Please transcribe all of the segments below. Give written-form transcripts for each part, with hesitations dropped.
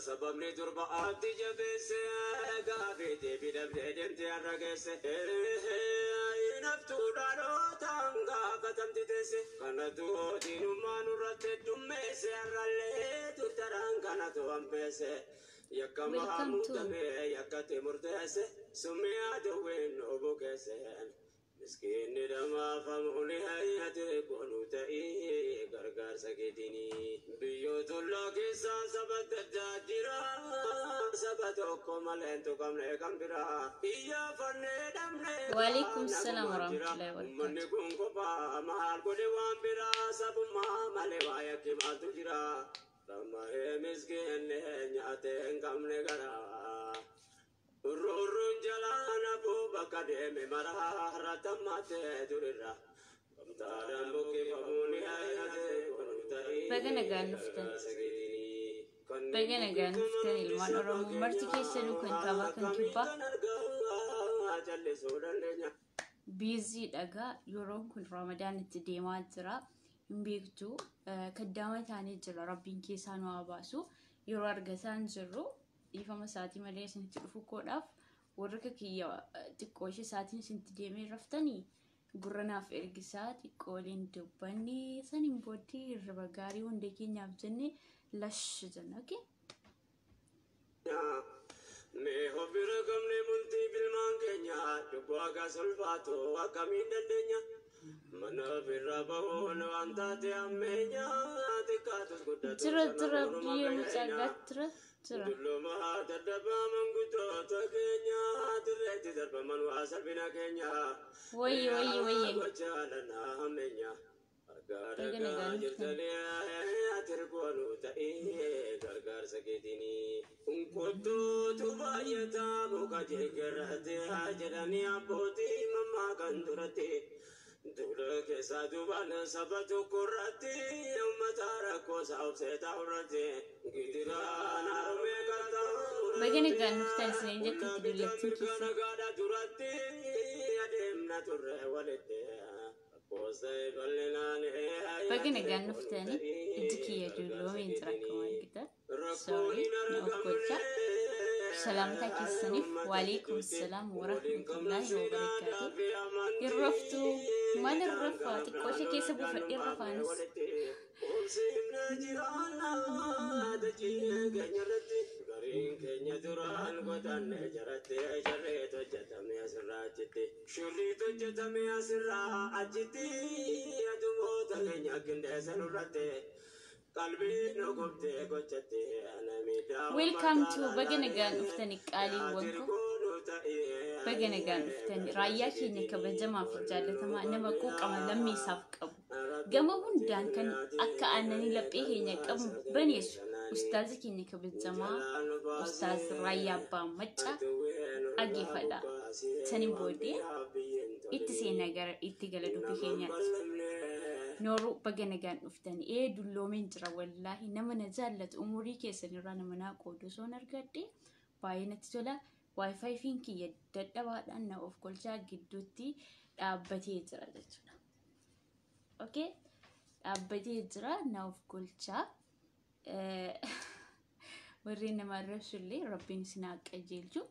Sababni durba ati jabeesse gaafii deebii dhabdee deemtee har'a geesse. Naftuu dhaloota gaafatamti teesse. Kanatu diinummaa nurratti heddummeesse har'allee turtaraan kanatu hambeesse. Yakka Welcome to muudamee yakkatti murteesse summii aduwwiin nu bukeesse. Miskiinni dhamaafamuun hayyate koonuu ta'ii gargaarsa keetiini. Biyyoota ollaa keessaa saba adda addaa jira. Saba tokko malee hin tuqamne kan biraa. Iyyaafannee dhabne Waalaikum salaam naguma jira. warahmatullahi Uummanni wabarakatuh. kun kophaa maal godhe waan biraa sabummaa malee waa yakki maaltu jira. Ramahee miskiinni nyaatee hin qabne garaa. Urruurruun jalaan hafuu bakka deeme maraa ratammaatee durirra. Gamtaadhaan buqqifamuun hayyate kun ta'ii Baga nagaan dhuftan. gargaarsa keetiini. Baga Kanneen nagaan buqqifaman dhuftan hundi ilmaan saba Oromoo marti keenya keessanuu kan kaabaa kan akkamiin kibbaa kan argaa callisuu dandeenya. Biizii dhagaa yeroon kun Ramadaan itti deemaa jira. Hin beektu kaddaama taanee jira. Rabbiin keessaa nu haa baasu. Yeroo argataan jirru dhiifama isaatii malee isinitti dhufu koodhaaf warra akka kiyya xiqqoo ishee isaatiin isinitti deemee raftanii gurra naaf ergisaa xiqqoo waliin dubbanni saniin booddee hirriba gaarii hunda keenyaaf jennee lash jenna. Okay? Mee of bira qabne bultii bilmaan keenya cubbuu akka sulfaatu akkamiin dandeenya? Mana ofirraa bahuun waan taate ammeenya xiqqaatus guddatus Jira sana jira morma biyya keenya. mucaa jira jira. Dulluma dadhabaa manguddoota keenya dirreetti darbaman waa salphina keenya. Wayye wayye wayye. Gochaa lanaa hammeenya. Argaa Baga dhagaa nagaan dhuftan. jirtanii ati ergoonuu ta'ee gargaarsa keetiini. Kottuutu baay'ataa muka jigirratti jedhanii abbootii mammaa kan duratti. Duula keessaa duubaan saba tokko irratti uummata rakkoo isaa obsee taa'u irratti. Gidiraan harmee qaxxaamurratti. Baga nagaan dhuftan isiniin Humna jettetti bitaa dullattiin mirga keessa. nagaadha duratti adeemna turre walitti. Rakkoos ta'e bal'inaan Baga hayyate nagaan koonuu dhuftanii ijji ta'ee kiyya gargaarsa dulloomeen jira akkuma keetiini. argitan. Rakkoon Sorry, hin na of argamne gochaa. Salaamtaa keessaniif uummata waalaikum gidduutti salaam waliin qabnu warahmatullaahi seenaadhaa wabarakaatu. fi Hirroftuu amantii maal irrafaa daangaa xiqqoo ishee keessa naannoo buufadhee irraa irrafaanis. walitti obsiifne jiraannaa dachii keenya irratti gariin keenya duraan qotanne jaratti sharreet hojjetame asirraa achitti shirriit hojjetame asirraa achitti adumoota keenya qindeessan irratti qalbii nu gubdee gochatti ana miidhaa Welcome uummataa to baga nagaan dhuftanii qaaliiwwan koo. Baga nagaan dhuftanii raayyaa keenya kabajamaa fi jaallatamaa nama quuqama lammii isaaf qabu. Gama hundaan kan akka aannanii laphee keenya qabu baneessu ustaaza keenya kabajamaa ustaaz Raayyaa Abbaa Maccaa dhaggeeffadha. Saniin booddee itti seenaa gara itti gala dubbii keenyaatti. Nooruu baga nagaan dhuftanii ee dulloomeen jira wallaahi nama na jaallatu umurii keessan irraa nama naa qoodu osoon argadhe baay'ee natti tola. Waayifaayi fiin kiyya dadhabaadhaan na of kolchaa gidduutti dhaabbatee jira jechuudha. Okay? Dhaabbatee jira na of kolchaa. Warreen nama arrabsu illee rabbiin isin haa qajeelchu.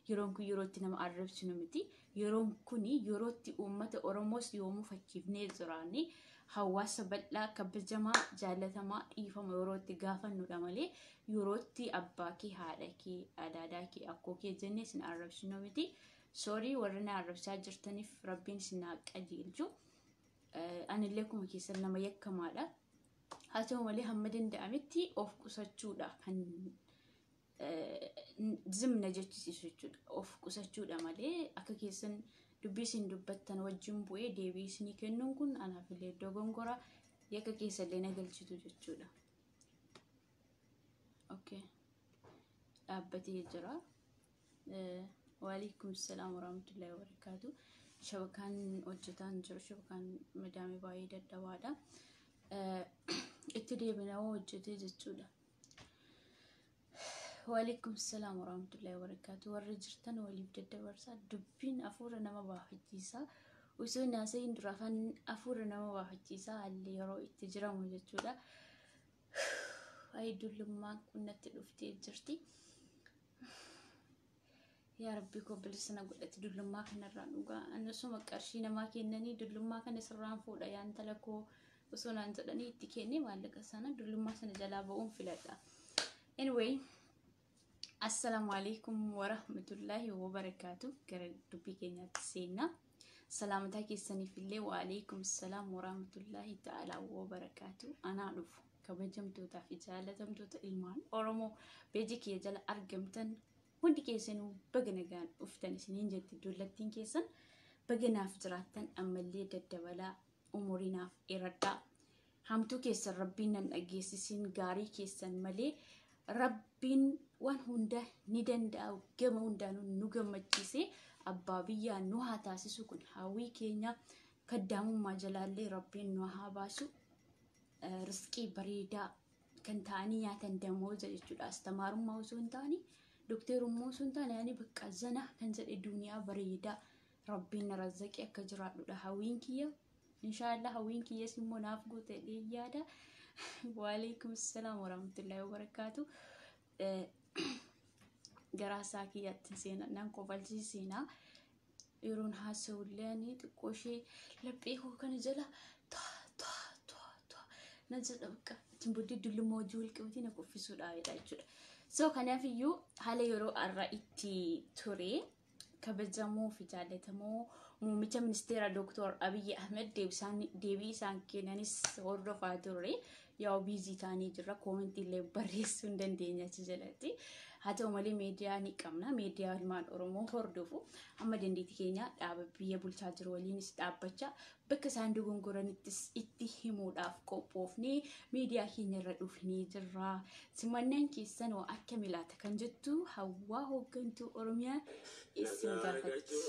Yeroon kun yeroo itti nama arrabsinu miti. Yeroon kun yeroo itti uummata Oromoos yoomuu fakkiifnee jiraanne hawaasa bal'aa kabajamaa jaallatamaa dhiifama yeroo itti gaafannudha malee yeroo itti abbaa kee haadha kee adaadaa kee akkoo kee jennee isin arrabsinu miti. Soorii warri na arrabsaa jirtaniif rabbiin isin haa qajeelchu. Anillee akkuma keessan nama yakkamaadha. Haa ta'u malee hamma danda'ametti of qusachuudha kan zimna jechisiisu jechuudha. Of qusachuudha malee akka keessan dubbii isin dubbattan wajjin bu'ee deebii isinii kennuun kun anaaf illee iddoo gongoraa yakka keessallee na galchitu jechuudha. Okay. Dhaabbatee jira. Waalaikum salaam warahmatullahi wabarakaatu. Shabakaan hojjetaan jiru shabakaan madaamii baay'ee dadhabaadha. Itti deebinaa hojjetee jechuudha. Waalaikum salaam warahmatullahi wabarakatuh. Warri jirtan waliif daddabarsaa. Dubbiin hafuura nama baafachiisaa. Osoo hin haasa'iin dura afaan hafuura nama baafachiisaa haalli yeroo itti jiramu jechuudha. Ayi, dullummaan kun natti dhuftee jirti. Yaa Rabbi koo, bilisa na godhate dullummaa kanarraa dhugaa. Anasuma qarshii namaa kennanii "Dullummaa kana sirraan fuudha, yaa intala koo" osoo naan jedhanii itti kennee maallaqa sana dullummaa sana jalaa ba'uun filadha. Anyway, assalaamu alaikum warahmatullaahi wabarakaatu. Gara dubbii keenyaatti seenna. Salaamataa keessaniif illee waalaikum salaam warahmatullaahi ta'ala wabarakaatu. Anaa dhufu, kabajamtootaa fi jaalatamtoota ilmaan Oromoo peejii kiyya jala argamtan hundi keessanuu, baga nagaan dhuftan isiniin jetti dullattiin keessan. Baga naaf jiraattan, ammallee daddabalaa, umurii naaf dheeradhaa. Hamtuu keessan Rabbiin nan dhageessisin, gaarii keessan malee. Rabbiin waan hunda ni danda'a, gama hundaanuu nu gammachiise abbaa biyyaa nu haa taasisu. Kun hawwii keenya. Kaddaamummaa jalaallee Rabbiin nu haa baasu. Riskii bareedaa kan ta'anii nyaatan damooza jechuudha. Astamaarummaa osoo hin taane, dokteerummaa osoo hin taane, ani bakka zana kan jedhe duniyaa bareedaa Rabbiin na razzaqee akka jiraadhudha hawwiin kiyya. Inshaallah hawwiin kiyyas immoo naaf guute yaada. Waalaikum salaam warahmatullahi wabarakaatu. Garaa isaa kiyyatti seena, nan kofalchiisina. Yeroon haasa'ullee ani xiqqoo ishee laphee koo kana jala to'a to'a to'a to'a na jedha bakka. Ittiin booddee dullummaa hojii wal qabatee na kuffisuudha jechuudha. So kanaaf iyyuu haala yeroo har'a itti ture, kabajamoo fi jaallatamoo muummicha ministeera Dooktor Abiyyi Ahmed deebii isaan kennanis hordofaa turre. Yaa, busy ta'anii jirra, koomentii illee barreessuu hin dandeenya achi jalatti. Haa ta'u malee miidiyaa ni qabna. Miidiyaa ilmaan Oromoo hordofu amma dandeettii keenya dhaaba biyya bulchaa jiru waliinis dhaabbachaa, bakka isaan dogongoranittis itti himuudhaaf qophoofnee miidiyaa keenya irra dhufnee jirra. Simannaan keessan hoo akka milaata kan jettu hawwaa hooggantuu Oromiyaa isin gaafatti.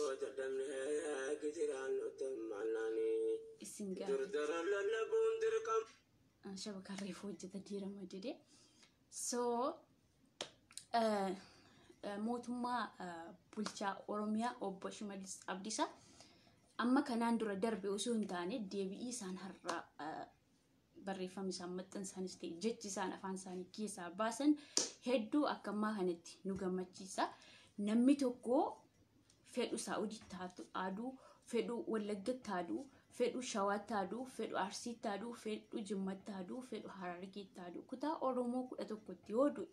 Isin gaafatti. Shabakaan reefu hojjeta diirama dide. So mootummaa bulchaa Oromiyaa obbo Shimallis Abdiisaa amma kanaan dura darbe osoo hin taane, deebi'ii isaan har'a barreeffamni isaan maxxansanis ta'e jechi isaan afaan isaanii keessaa baasan hedduu akka ammaa kanatti nu gammachiisa. Namni tokko fedhu Saa'uditti haaduu, fedhu Wallaggatti haaduu, fedhu Shawaatti haaduu, fedhu Arsiitti haaduu, fedhu Jimmatti haaduu, fedhu Harargeetti haaduu, kutaa Oromoo 11tti yoo du'e,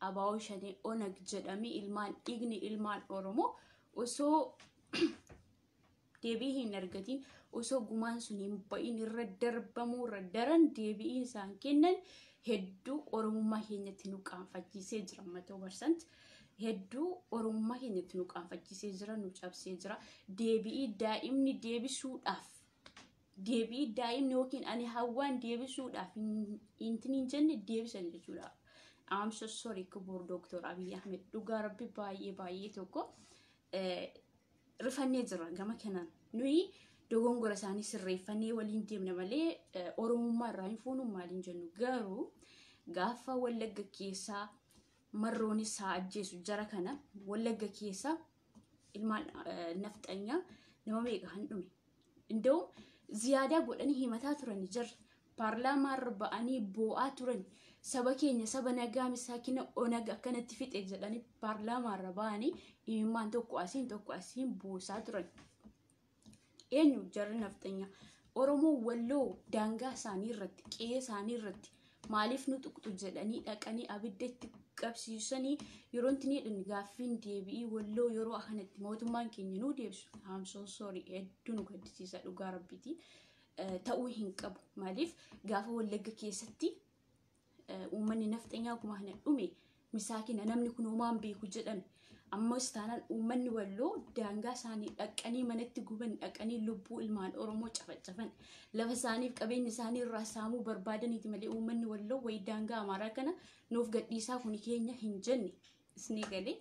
Abaa'oo Shanee Onag jedhamee ilmaan dhiigni ilmaan Oromoo osoo deebii hin argatiin, osoo gumaan sun hin ba'iin irra darbamuu irra daran deebii isaan kennan hedduu Oromummaa keenyatti nu qaanfachiisee jira 100%. Hedduu Oromummaa keenyatti nu qaanfachiisee jira, nu cabsee jira. Deebii daa'imni deebisuudhaaf, deebii daa'imni yookiin ani hawwaan deebisuudhaaf hin jenne deebisan jechuudha. I'm so sorry, ክቡር Dooktor Abiy Ahmed, dhugaa Rabbi baay'ee baay'ee tokko rifannee jira gama kanaan. Nuyi dogongora isaanii sirreeffannee waliin deemna malee Oromummaa irraa hin fuunu maaliin jennu. Garuu gaafa Wallagga keessaa marroon isaa ajjeesu, jara kana Wallagga keessaa ilmaan nafxanyaa nama meeqa kan dhume? Inda'u ziyaadaa godhanii himataa turan jarri. Paarlaamaarra ba'anii boo'aa turan. Saba keenya, saba nagaa misaakina Onag akkanatti fixe jedhanii paarlaamaarra ba'anii imimmaan tokko asiin tokko asiin buusaa turan. Eenyu jarri nafxanyaa? Oromoo Walloo daangaa isaanii irratti, qe'ee isaanii irratti maaliif nu tuqxu jedhanii dhaqanii abidda itti qabsiisanii yeroo itti ni gaaffiin deebi'ii Walloo yeroo kanatti mootummaan keenya nu deebisu, I'm so sorry, hedduu nu gaddisiisa dhugaa Rabbiiti. Ta'uu hin qabu. Maaliif gaafa Wallagga keessatti uummanni nafxanyaa akkuma kana dhume, misaakina, namni kun homaan beeku jedhame. Ammas taanaan uummanni Walloo daangaa isaanii dhaqanii manatti guban, dhaqanii lubbuu ilmaan Oromoo cafacafan, lafa isaaniif qabeenya isaanii irraa saamuu barbaadaniiti malee uummanni Walloo wayi daangaa Amaaraa kana nuuf gadhiisaa, kun keenya hin jenne isinii galee.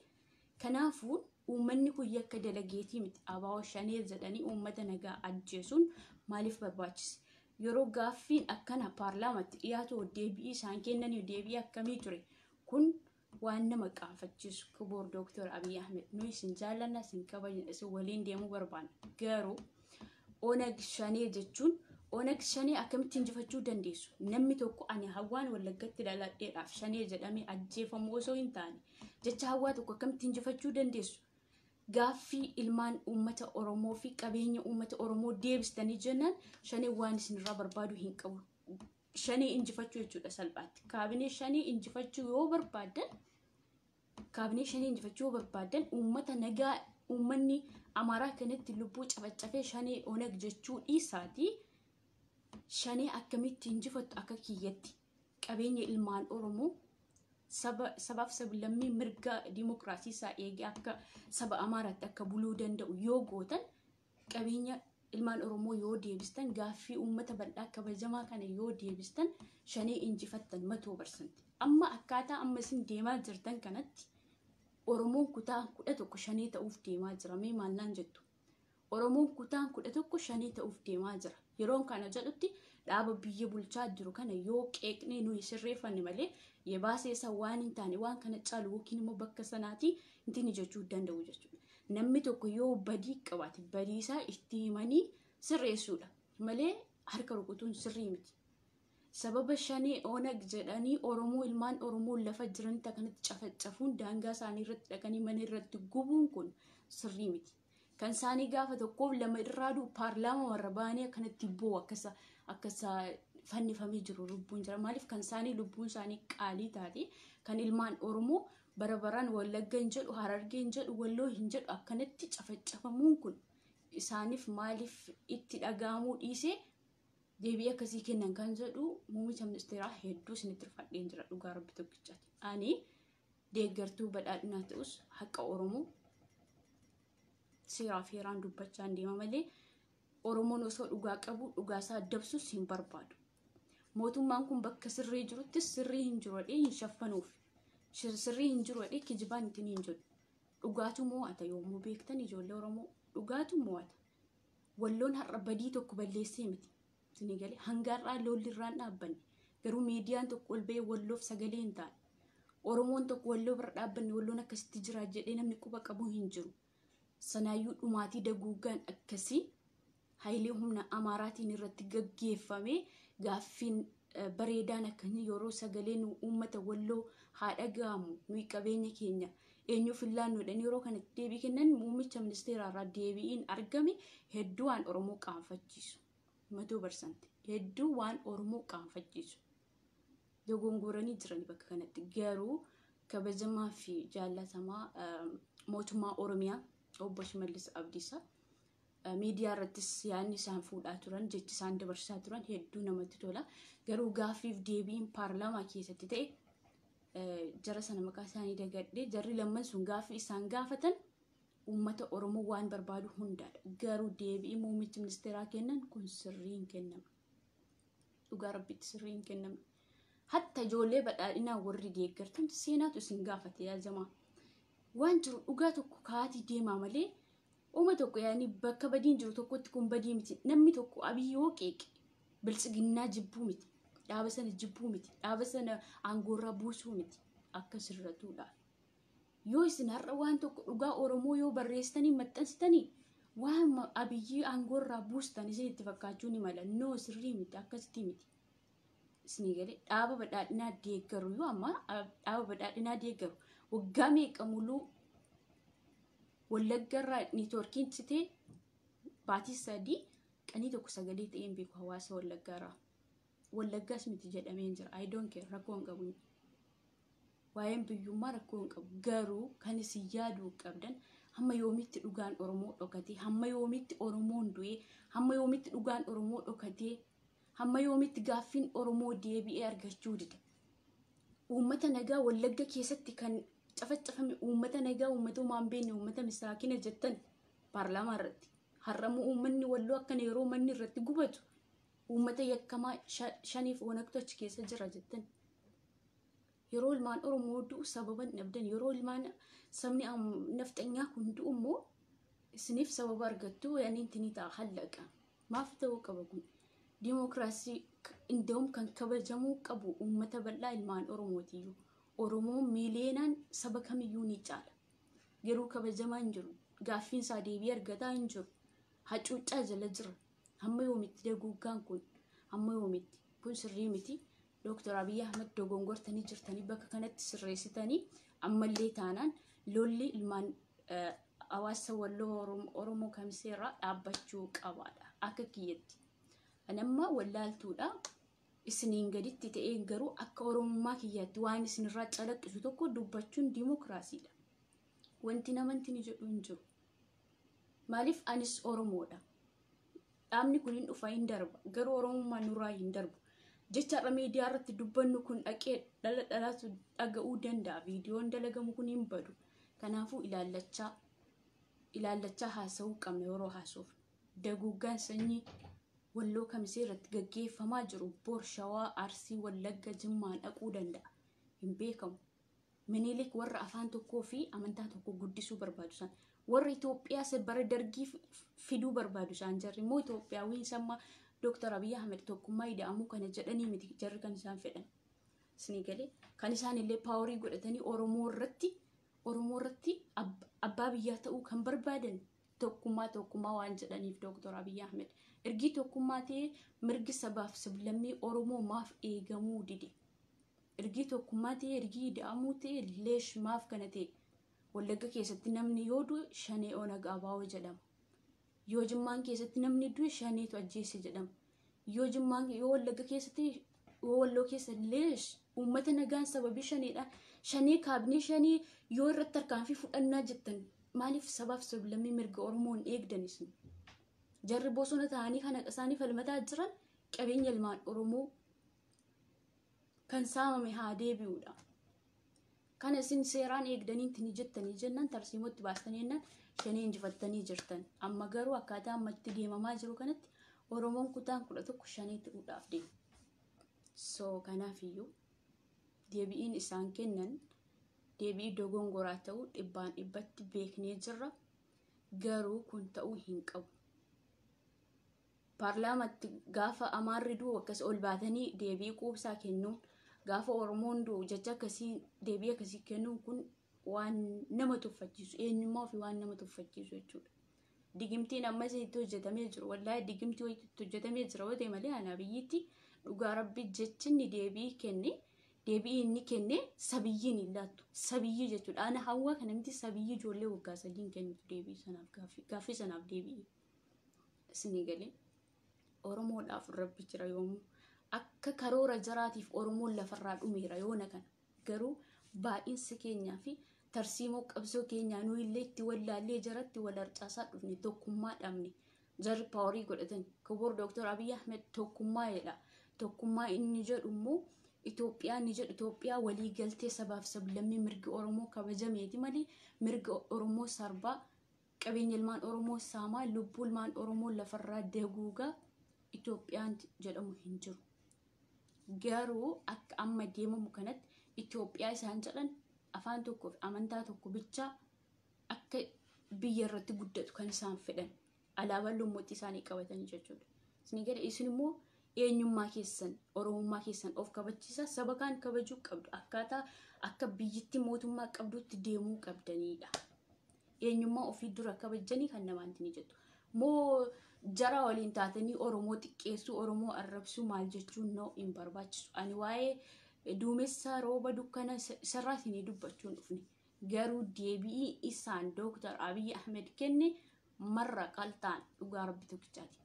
Kanaafuu uummanni kun yakka dalageetii miti. Abaa'oo Shanee jedhanii uummata nagaa ajjeesuun maaliif barbaachise? Yeroo gaaffiin akkana paarlaamaatti dhiyaatu deebii isaan kennanii deebii akkamii ture? Kun Waan nama qaanfachiisu ክቡር Dooktar Abiy Ahmed, nuyi isin jaallanna, isin kabajna, isin waliin deemuu barbaanna. Garuu Onag Shanee jechuun, Onag Shanee akkamitti injifachuu dandeessu? Namni tokko ani hawwaan Wallaggatti dhaladheedhaaf Shanee jedhamee ajjeefamu osoo hin taane, jecha hawwaa tokko akkamitti injifachuu dandeessu? Gaaffii ilmaan uummata Oromoo fi qabeenya uummata Oromoo deebistanii jennaan, Shanee waan isinirraa barbaadu hin qabu. Shanee injifachuu jechuudha salphaatti. Kaabinee Shanee injifachuu yoo barbaaddan, kaabinee Shanee injifachuu yoo barbaaddan, uummata nagaa uummanni Amaaraa kanatti lubbuu cafacafee Shanee Onag jechuu dhiisaatii, Shanee akkamitti injifattu? Akka kiyyatti qabeenya ilmaan Oromoo, saba sabaaf sablammii mirga dimokiraasii isaa eegee akka saba Amaaraatti akka buluu danda'u yoo gootan, qabeenya ilmaan Oromoo yoo deebistan, gaaffii uummata bal'aa kabajamaa kana yoo deebistan, Shanee injifattan 100%. Amma akkaataa amma isin deemaa jirtan kanatti Oromoon kutaa 11 Shanee ta'uuf deemaa jira. Mee maallaan jettu? Oromoon kutaan 11 Shanee ta'uuf deemaa jira. Yeroon kana jedhutti dhaaba biyya bulchaa jiru kana yoo qeeqnee nuyi sirreeffanne malee, yebaasee isa waan hin taane waan kana caalu yookiin immoo bakka sanaatii intinni jechuu danda'u jechuudha. Namni tokko yoo badii qabaate, badii isaa itti himanii sirreessuudha malee harka rukutuun sirrii miti. Sababa Shanee Onag jedhanii Oromoo, ilmaan Oromoo lafa jiranitti akkanatti cafacafuun, daangaa isaanii irratti dhaqanii mana irratti gubuun kun sirrii miti. Kan isaanii gaafa tokkoof lama irraa du'u, paarlaamaa warra ba'anii akkanatti boo'u, akkasa fannifamee jiru lubbuun jira. Maaliif kan isaanii lubbuun isaanii qaalii taate, kan ilmaan Oromoo bara baraan Wallagga hin jedhu, Harargee hin jedhu, Walloo hin jedhu, akkanatti cafacafamuun kun isaaniif maaliif itti dhaga'amuu dhiisee deebii akkasii kennan kan jedhu, muummicha ministeeraa hedduu isinitti rifadheen jira, dhugaa Rabbi tokkichaati. Ani deeggartuu badhaadhinaa ta'us, haqa Oromoo seeraa fi heeraan dubbachaa hin deema malee, Oromoon osoo dhugaa qabu dhugaa isaa dabsus hin barbaadu. Mootummaan kun bakka sirrii jiruttis sirrii hin jiru jedhee hin shaffanuuf. Sirrii hin jiru jedhee kijibaan ittiin hin jedhu. Dhugaatu mo'ata yommuu beektan, ijoollee Oromoo, dhugaatu mo'ata. Walloon har'a badii tokko balleessee miti. Isinii galee? Hanga har'aa lolli irraan dhaabbanne. Garuu miidiyaan tokko ol ba'ee Walloof sagalee hin taane. Oromoon tokko Walloo bira dhaabbanne, Walloon akkasitti jira jedhee namni quba qabu hin jiru. Sanaayyuu dhumaatii daguuggaan akkasii hayilee humna Amaaraatiin irratti gaggeeffame, gaaffiin bareedaan akkanii yeroo sagaleen uummata Walloo haa dhaga'amu, nuyi qabeenya keenya eenyuuf hin laannu jedhanii yeroo kanatti deebii kennan, muummicha ministeeraa irraa deebiin argame hedduu waan Oromoo qaanfachiisu. 100% hedduu waan Oromoo qaanfachiisu. Dogongoranii jiran bakka kanatti. Garuu kabajamaa fi jaallatamaa mootummaa Oromiyaa obbo Shimallis Abdiisaa, miidiyaa irrattis yaadni isaan fuudhaa turan, jechi isaan dabarsaa turan hedduu namatti tola. Garuu gaaffiif deebiin paarlaamaa keessatti ta'e, jara sana maqaa isaanii dagadhee, jarri lamman sun gaaffii isaan gaafatan uummata Oromoo waan barbaadu hundaadha. Garuu deebii muummichi ministeeraa kennan kun sirrii hin kennamne. Dhugaa Rabbitti sirrii hin kennamne. Hatta ijoollee badhaadhinaa warri deeggartan, seenaatu isin gaafate yaa jamaa. Waan jiru dhugaa tokko kaatii deemaa malee, uuma tokko yaani bakka badiin jiru tokkotti kun badii miti. Namni tokko Abiy yoo qeeqe, biltsiginnaa jibbuu miti. Dhaaba sana jibbuu miti. Dhaaba sana aangoorraa buusuu miti. Akka sirratuudhaaf. Yoo isin har'a waan tokko dhugaa Oromoo yoo barreessitanii maxxansitanii, waan Abiyyii aangoorraa buustan isin itti fakkaachuu ni mala. No, sirrii miti, akkasitti miti. Isinii galee? Dhaaba badhaadhinaa deeggaru, yoo amma dhaaba badhaadhinaa deeggaru, waggaa meeqa muluu Wallaggarraa niitoorkiin citee baatii 3 qanii tokko sagalee ta'ee hin beeku hawaasa Wallaggaarraa. Wallaggaas miti jedhamee hin jira. I don't care, rakkoo hin qabu. Waa'een biyyummaa rakkoo hin qabu. Garuu kan isin yaaduu qabdan, hamma yoomitti dhugaan Oromoo dhokatee, hamma yoomitti Oromoon du'ee, hamma yoomitti dhugaan Oromoo dhokatee, hamma yoomitti gaaffiin Oromoo deebi'ee argachuu dida? Uummata nagaa Wallagga keessatti kan cafacafame, uummata nagaa, uummata homaa hin beekne, uummata misaakina jettan paarlaamaa irratti. Har'ammoo uummanni Walloo akkana yeroo manni irratti gubatu, uummata yakkamaa shaniif Onagtu achi keessa jira jettan. Yeroo ilmaan Oromoo du'u sababa hin dhabdan, yeroo ilmaan sabni nafxanyaa kun du'u immoo isiniif sababa argattu, yaani intinii ta'a hallaqa. Maaf ta'uu qaba kun? Dimookiraasii inda'uun kan kabajamuu qabu uummata bal'aa ilmaan Oromootiyyuu. Oromoon miiliyeenaan saba kamiyyuu ni caala. Garuu kabajamaa hin jiru. Gaaffiin isaa deebii argataa hin jiru. Hacuuccaa jala jira. Hamma yoomitti daguuggaan kun? Hamma yoomitti? Kun sirrii miti. Dooktar Abiyyi Ahmed dogongortanii jirtanii bakka kanatti sirreessitanii ammallee taanaan lolli ilmaan hawaasa Walloo Oromoo Kamiseerraa dhaabbachuu qabaadha. Akka kiyyatti. Ani amma wallaaltuudha. Isiniin gaditti ta'ee garuu akka Oromummaa kiyyaatti waan isinirraa calaqqisu tokko dubbachuun dimookiraasiidha. Wanti namanti ni jedhu hin jiru. Maaliif anis Oromoodha. Dhaabni kun hin dhufa hin darba. Garuu Oromummaan nurraa hin darbu. Jecha har'a miidiyaa irratti dubbannu kun dhaqee dhala dhalaatu dhaga'uu danda'a. Viidiyoon dalagamu kun hin badu. Kanaafuu ilaallachaa haasa'uu qabna yeroo haasofnu. Daguuggaan sanyii Walloo Kamisee irratti gaggeeffamaa jiru bor Shawaa, Arsii, Wallagga, Jimmaan dhaquu danda'a. Hin beekamu. Minilik warra afaan tokkoo fi amantaa tokko guddisuu barbaadu isaan. Warra Itoophiyaa bara dargii fiduu barbaadu isaan jarri immoo Itoophiyaawwiin samma Dooktar Abiyyi Ahmed tokkummaa ida'amuu kana jedhanii miti jarri kan isaan fedhan. Isinii galee kan isaan illee paaworii godhatanii Oromoo irratti abbaa biyyaa ta'uu kan barbaadan tokkummaa tokkummaa waan jedhaniif Dooktar Abiyyi Ahmed. Ergii tokkummaa ta'ee mirgi sabaaf sablammii Oromoo maaf eegamuu dide? Ergii tokkummaa ta'ee ergii ida'amuu ta'ee leesh maaf kana ta'e? Wallagga keessatti namni yoo du'e shanee Onag Abaawoo jedhama. Yoo Jimmaan keessatti namni du'e shaneetu ajjeese jedhama. Yoo Jimmaan yoo Wallagga keessatti yoo Walloo keessa leesh uummata nagaan sababii shaneedha. Shanee kaabinee shanee yoo irratti tarkaanfii fudhannaa jettan maaliif sabaaf sablammii mirga Oromoo hin eegdan isin? Jarri bosona ta'anii kan haqa isaanii falmataa jiran qabeenya ilmaan Oromoo kan saamame haa deebi'uudha. Kana isin seeraan eegdanii ni jettanii jennaan tarsiimootti baastanii jennaan shanee injifattanii jirtan. Amma garuu akkaataa ammatti deemamaa jiru kanatti Oromoon kutaan 11 shanee ta'uudhaaf deema. So kanaafiyyuu deebiin isaan kennan deebii dogongoraa ta'uu dhibbaan dhibbatti beeknee jirra. Garuu kun ta'uu hin qabu. Paarlaamaatti gaafa Amaarri du'u akkas ol baatanii deebii quubsaa kennuun gaafa Oromoon du'u jecha akkasii deebii akkasii kennuun kun waan nama tuffachiisu eenyummaa ofii waan nama tuffachiisu jechuudha. Digimtiin ammas itti hojjetamee jiru wallaahi digimtii itti hojjetamee jira yoo ta'e malee ana biyyitti dhugaa rabbi jechinni deebii kenne deebii inni kenne sabiyyiin hin laattu sabiyyii jechuudha. Ana hawwaa kana miti sabiyyii ijoollee waggaa 3 kennitu deebii sanaaf gaaffii sanaaf deebii isinii galee. Oromoodhaaf rabbi jira yoomuu akka karoora jaraatiif Oromoon lafarraa dhumeera yoona kana garuu baay'insi keenyaa fi tarsiimoo qabsoo keenyaa nu illee itti wallaallee jaratti wal harcaasaa dhufne tokkummaa dhabne jarri paaworii godhatan kobor Dooktar Abiyyi Ahmed tokkummaa jedha. Tokkummaa inni jedhu immoo Itoophiyaa inni jedhu Itoophiyaa walii galtee sabaaf sablammii mirgi Oromoo kabajameeti malee mirga Oromoo sarbaa qabeenya ilmaan Oromoo saamaa lubbuu ilmaan Oromoo lafarraa daguugaa Itoophiyaan jedhamu hin jiru. Garuu akka amma deemamu kanatti Itoophiyaa isaan jedhan afaan tokkoo fi amantaa tokko bichaa akka biyya irratti guddatu kan isaan fedhan alaabaan lommotti isaanii qabatanii jechuudha. Isin gadi isin immoo eenyummaa keessan Oromummaa keessan of kabachiisaa saba kaan kabajuu qabdu akkaataa akka biyyatti mootummaa qabdutti deemuu qabdanidha. Eenyummaa ofii dura kabajanii kan namaanti ni jettu. Moo jara waliin taatanii Oromoo xiqqeessuu Oromoo arrabsuu maal jechuun noo hin barbaachisu. Ani waa'ee duumessa rooba dukkana sarraatiin dubbachuun dhufne. Garuu deebii isaan Dooktar Abiyyi Ahmed kenne marra qaltaan dhugaa rabbi tokkichaati.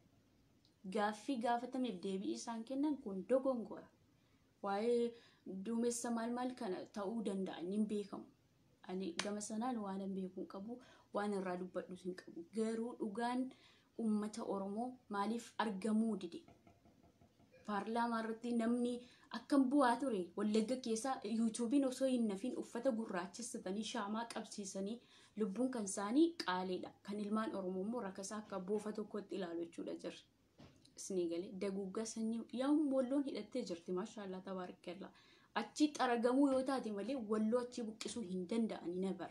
Gaaffii gaafatameef deebii isaan kennan kun dogongora. Waa'ee duumessa maal maal kana ta'uu danda'a hin beekamu. Ani gama sanaan waan hin beeku qabu waan irraa dubbadhu hin qabu. Garuu dhugaan uummata Oromoo maaliif argamuu dide? Paarlaamaa irratti namni akkam bu'aa ture Wallagga keessa yuutuubiin osoo hin nafin uffata gurraachessatanii shaamaa qabsiisanii lubbuun kan isaanii qaaleedha. Kan ilmaan Oromoo immoo rakkasaa akka boofa tokkotti ilaalu jechuudha jirri. Isinii galee daguuggaa sanyii yaa'uun walloon hidhattee jirti maashaallah tabaarakallah. Achi xaragamuu yoo taate malee walloo achi buqqisuu hin danda'ani nabar.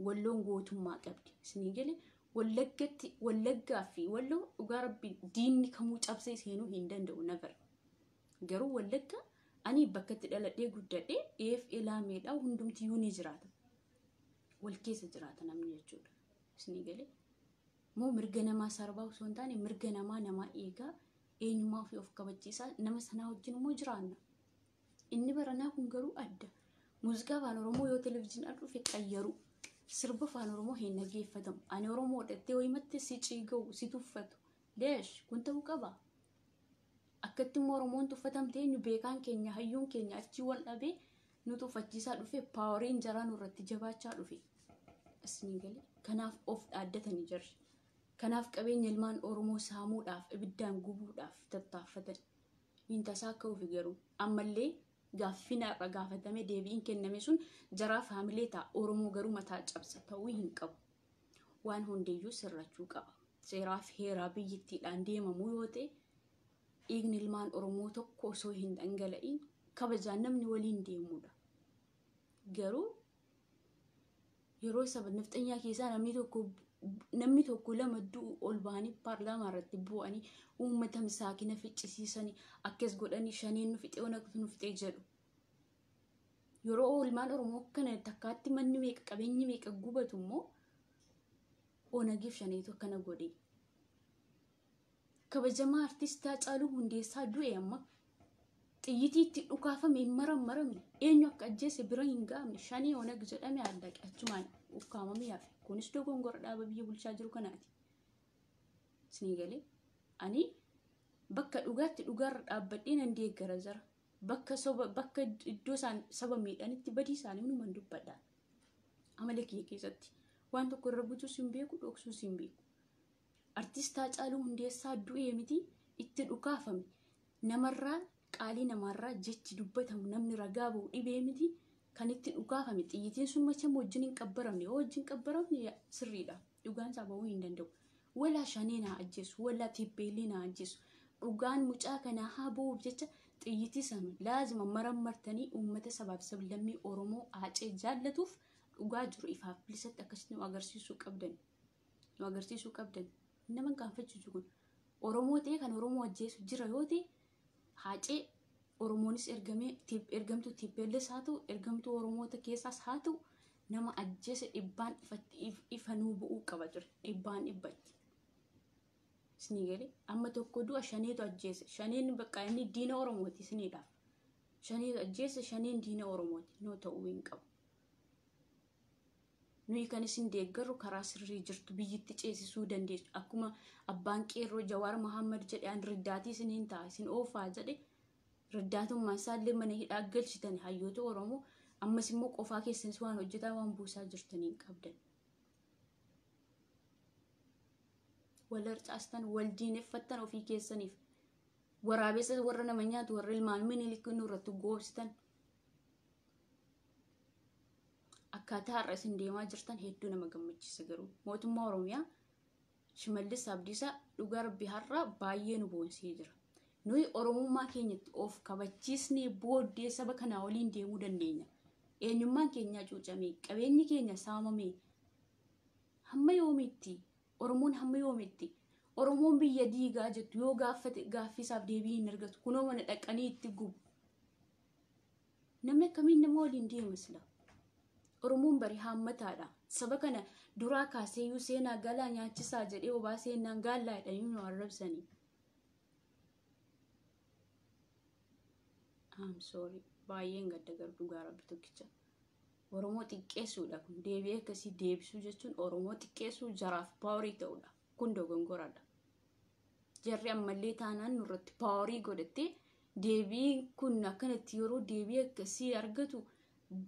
Walloon gootummaa qabdi. Isinii galee Wallaggatti Wallaggaa fi Walloo dhugaa rabbi diinni kamuu cabsee seenuu hin danda'u nabar. Garuu Wallagga Ani bakka itti dhaladhee guddadhee eef ilaameedha hundumtiyyuu ni jiraata. Wal keessa jiraata namni jechuudha. Isinii galee. Moo mirga namaa sarbaa osoo hin taane mirga namaa namaa eegaa eenyummaa ofii of kabachiisaa nama sanaa wajjin immoo jiraanna. Inni baranaa kun garuu adda. Muuziqaa afaan Oromoo yoo televizyiinii dhufe qayyaru. Sirba afaan Oromoo hin dhageeffatamu. Ani Oromoo dhattee wayimatti si ciiga'u si tuffatu. Leesh kun ta'uu qaba. Akkatti immoo Oromoon tuffatamte eenyu beekaan keenya hayyuun keenya achii wal dhabee nu tuffachiisaa dhufe paawariin jaraa nurratti jabaachaa dhufe. Isinii galee kanaaf of dhaaddatanii jirri. Kanaaf qabeenya ilmaan Oromoo saamuudhaaf ibiddaan gubuudhaaf tattaaffatan. Tasaa akka ofi garuu ammallee gaaffii irra gaafatame deebiin kenname sun jaraaf haamilee ta'a. Oromoo garuu mataa cabsa ta'uu hin qabu. Waan hundiyyuu sirrachuu qaba. Seeraaf heeraa biyyattiidhaan deemamuu yoo ta'e dhiigni ilmaan Oromoo tokko osoo hin dhangala'in kabajaan namni waliin deemudha. Garuu yeroo saba nafxanyaa keessaa namni tokko lama du'u ol ba'anii paarlaamaa irratti bu'anii uummata misaakina ficcisiisanii akkas godhanii shaniin nu fixee onagtu nu fixee jedhu. Yeroo oolmaan Oromoo akkana takkaatti manni meeqa qabeenyi meeqa gubatu immoo onagiif shaniitu akkana godhe. Kabajamaa artistii Haacaaluu Hundeessaa du'e amma xiyyitii itti dhukaafame hin marammaramne eenyu akka ajjeese bira hin gahamne shanii onag jedhame allaqe achumaan ukkaamamee hafe. Kunis dogongora dhaaba biyya bulchaa jiru kanaati. Isinii galee ani bakka dhugaatti dhugaarra dhaabbadhee nan deeggara jira. Bakka soba bakka iddoo isaan saba miidhanitti badii isaanii hundumaan dubbadha. Amala kiyya keessatti waan tokko irra butuus hin beeku dhoksuus hin beeku. Artist Haacaaluu Hundeessaa du'ee miti itti dhukaafame namarraa qaalii namarraa jechi dubbatamu namni ragaa ba'u dhibee miti kan itti dhukaafame xiyyitiin sun macham wajjin hin qabbaramne yoo wajjin qabbaramne sirriidha dhugaan isaa ba'uu hin danda'u. Walaa shanee na ajjeesu walaa tibbeellee na ajjeesu dhugaan mucaa kanaa haa ba'uuf jecha xiyyitii sana laazima marammartanii uummata sabaaf sablammii Oromoo Haacee jaallatuuf dhugaa jiru ifaaf bilisatti akkasitti nu agarsiisuu qabdan. Nu agarsiisuu qabdan. Nama gaanfachiisu kun Oromoo ta'e kan Oromoo ajjeesu jira yoo ta'e Haacee Oromoonis ergamee ergamtuu TPLS haa ta'u ergamtuu Oromoota keessaas haa ta'u nama ajjeese dhibbaan ifa nuu bu'uu qaba ture dhibbaan dhibbatti. Isinii galee amma tokko du'a shaneetu ajjeese shaneen bakka inni diina Oromooti isiniidhaaf. Shaneetu ajjeese shaneen diina Oromooti noo ta'uu hin qabu. Nuyi kan isin deeggarru karaa sirrii jirtu biyyatti ceesisuu dandeessu. Akkuma abbaan qeerroo Jawaar Mohaammed jedhe an riddaatii isiniin ta'a isin oofaa jedhe riddaatummaan isaallee mana hidhaa galchitan hayyoota Oromoo ammas immoo qofaa keessanis waan hojjetaa waan buusaa jirtanii qabdan. Wal harcaastan wal diineffattan ofii keessaniif waraabessa warra nama nyaatu warra ilmaan minilik nurratti goobsitan. Akkaataa har'a isin deemaa jirtan hedduu nama gammachiisa garuu mootummaa Oromiyaa Shimallis Abdiisaa dhugaa rabbi har'a baay'ee nu boonsee jira. Nuyi Oromummaa keenyatti of kabachiisnee booddee saba kanaa waliin deemuu dandeenya. Eenyummaan keenya cuucamee qabeenyi keenya saamamee hamma yoomiitti Oromoon hamma yoomiitti Oromoon biyya diigaa jettu yoo gaaffate gaaffiisaaf deebii hin argatu kunoo mana dhaqanii itti gubu. Namni akkamiin nama waliin deema sila? Oromoon bari haammataadha. Saba kana duraa kaaseeyyuu seenaa galaa nyaachisaa jedhee obaa seenaan gaallaa jedhanii nu arrabsanii. I'm sorry. Baay'een gadda garuu dhugaa rabbi tokkicha. Oromoo xiqqeessuudha kun deebi'ee akkasii deebisuu jechuun Oromoo xiqqeessuu jaraaf paawarii ta'uudha. Kun dogongoradha. Jarri ammallee taanaan nurratti paawarii godhattee deebiin kun akkanatti yeroo deebii akkasii argatu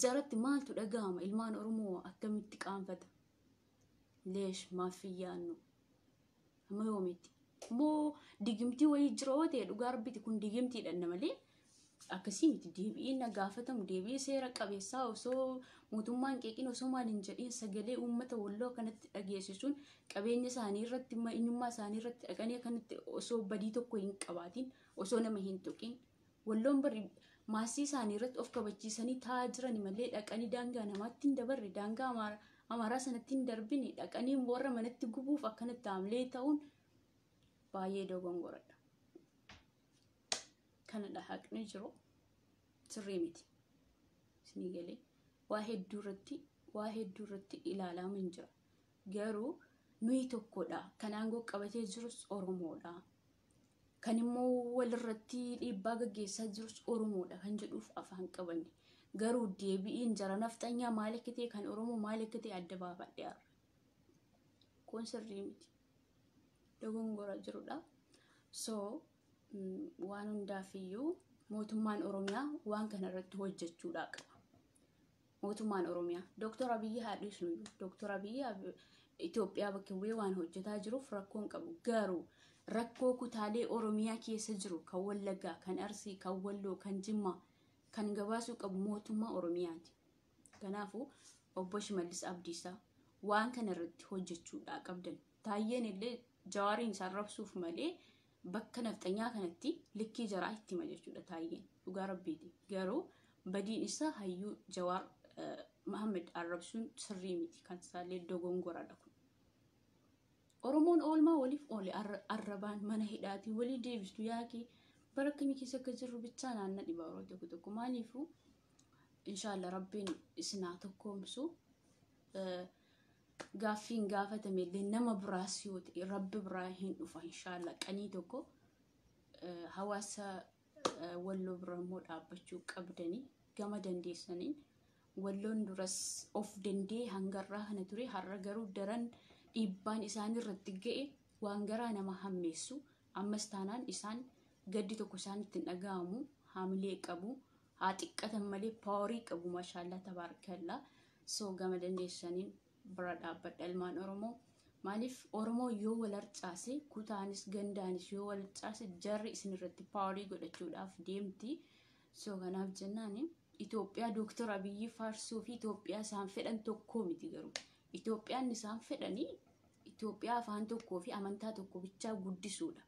jaratti maaltu dhagahama ilmaan Oromoo akkamitti qaanfata? Leesh maafiyyaannu amma yoomitti? Moo digimtii wayii jira yoo ta'e dhugaa rabbiiti kun digimtiidha malee akkasii miti deebiin na gaafatamu deebii seera qabeessaa osoo mootummaan qeeqin osoo maal hin jedhiin sagalee uummata walloo akkanatti dhageessisuun qabeenya isaanii irratti eenyummaa isaanii irratti dhaqanii akkanatti osoo badii tokko hin qabaatin osoo nama hin tuqin walloon bari maasii isaanii irratti of kabachiisanii taa'aa jiran malee dhaqanii daangaa namaatti hin dabarre daangaa amaaraa sanatti hin darbine dhaqanii warra manatti gubuuf akkanatti haamlee ta'uun baay'ee dogongoradha. Kanadha haqni jiru. Sirrii miti. Isinii galee waa hedduu irratti ilaalamu hin jira. Garuu nuyi tokkodha. Kan aangoo qabatee jirus Oromoodha. Kan immoo walirratti dhiibbaa gaggeessaa jirus Oromoodha kan jedhuuf afaan qabanne. Garuu deebi'iin jara nafxanyaa maal akka ta'e kan Oromoo maal akka ta'e adda baafadhe har'a. Kun sirrii miti. Dogongora jirudha. So waan hundaafiyyuu mootummaan Oromiyaa waan kana irratti hojjechuudhaa qaba. Mootummaan Oromiyaa Dooktor Abiyyi haa dhiisnu. Dooktor Abiyyi Itoophiyaa bakka bu'ee waan hojjetaa jiruuf rakkoo hin qabu. Garuu rakkoo kutaalee Oromiyaa keessa jiru kan Wallaggaa, kan Arsii, kan Walloo, kan Jimmaa kan gabaasuu qabu mootummaa Oromiyaati. Kanaafuu obbo Shimallis Abdiisaa waan kana irratti hojjechuudhaa qabdan. Taayyeen illee Jawaariin isaan rabsuuf malee bakka nafxanyaa kanatti likkii jaraa itti hima jechuudha Taayyeen. Dhugaa rabbiiti. Garuu badiin isaa hayyuu Jawaar Mohammed arrabsuun sirrii miti. Kan isaallee dogongoradha kun. Oromoon oolmaa waliif oole arrabaan mana hidhaatii walii deebistu yaakii bara akkamii keessa akka jirru bichaa naanna dhiba yeroo tokko tokko. Maaliifuu inshaalla rabbiin isinaa tokkoomsu. Gaaffiin gaafatame illee nama biraas yoo ta'e rabbi biraa hin dhufa inshaalla. Qanii tokko hawaasa Walloo bira immoo dhaabbachuu qabdanii gama dandeessaniin. Walloon duras of dandee hangarraa kana ture har'a garuu daran dhiibbaan isaan irratti ga'e waan garaa nama hammeessu. Ammas taanaan isaan gaddi tokko isaan ittiin dhaga'amu haamilee qabu haa xiqqatan malee paawarii qabu maashaallaa tabaarakallaa. So gama dandeessaniin bira dhaabbadha ilmaan Oromoo. Maaliif Oromoo yoo wal harcaase kutaanis gandaanis yoo wal harcaase jarri isin irratti paawarii godhachuudhaaf deemti. So kanaaf jennaan Itoophiyaa Dooktor Abiyyi faarsuu fi Itoophiyaa isaan fedhan tokko miti garuu. Itoophiyaan isaan fedhanii Itoophiyaa afaan tokkoo fi amantaa tokko bichaa guddisuudha.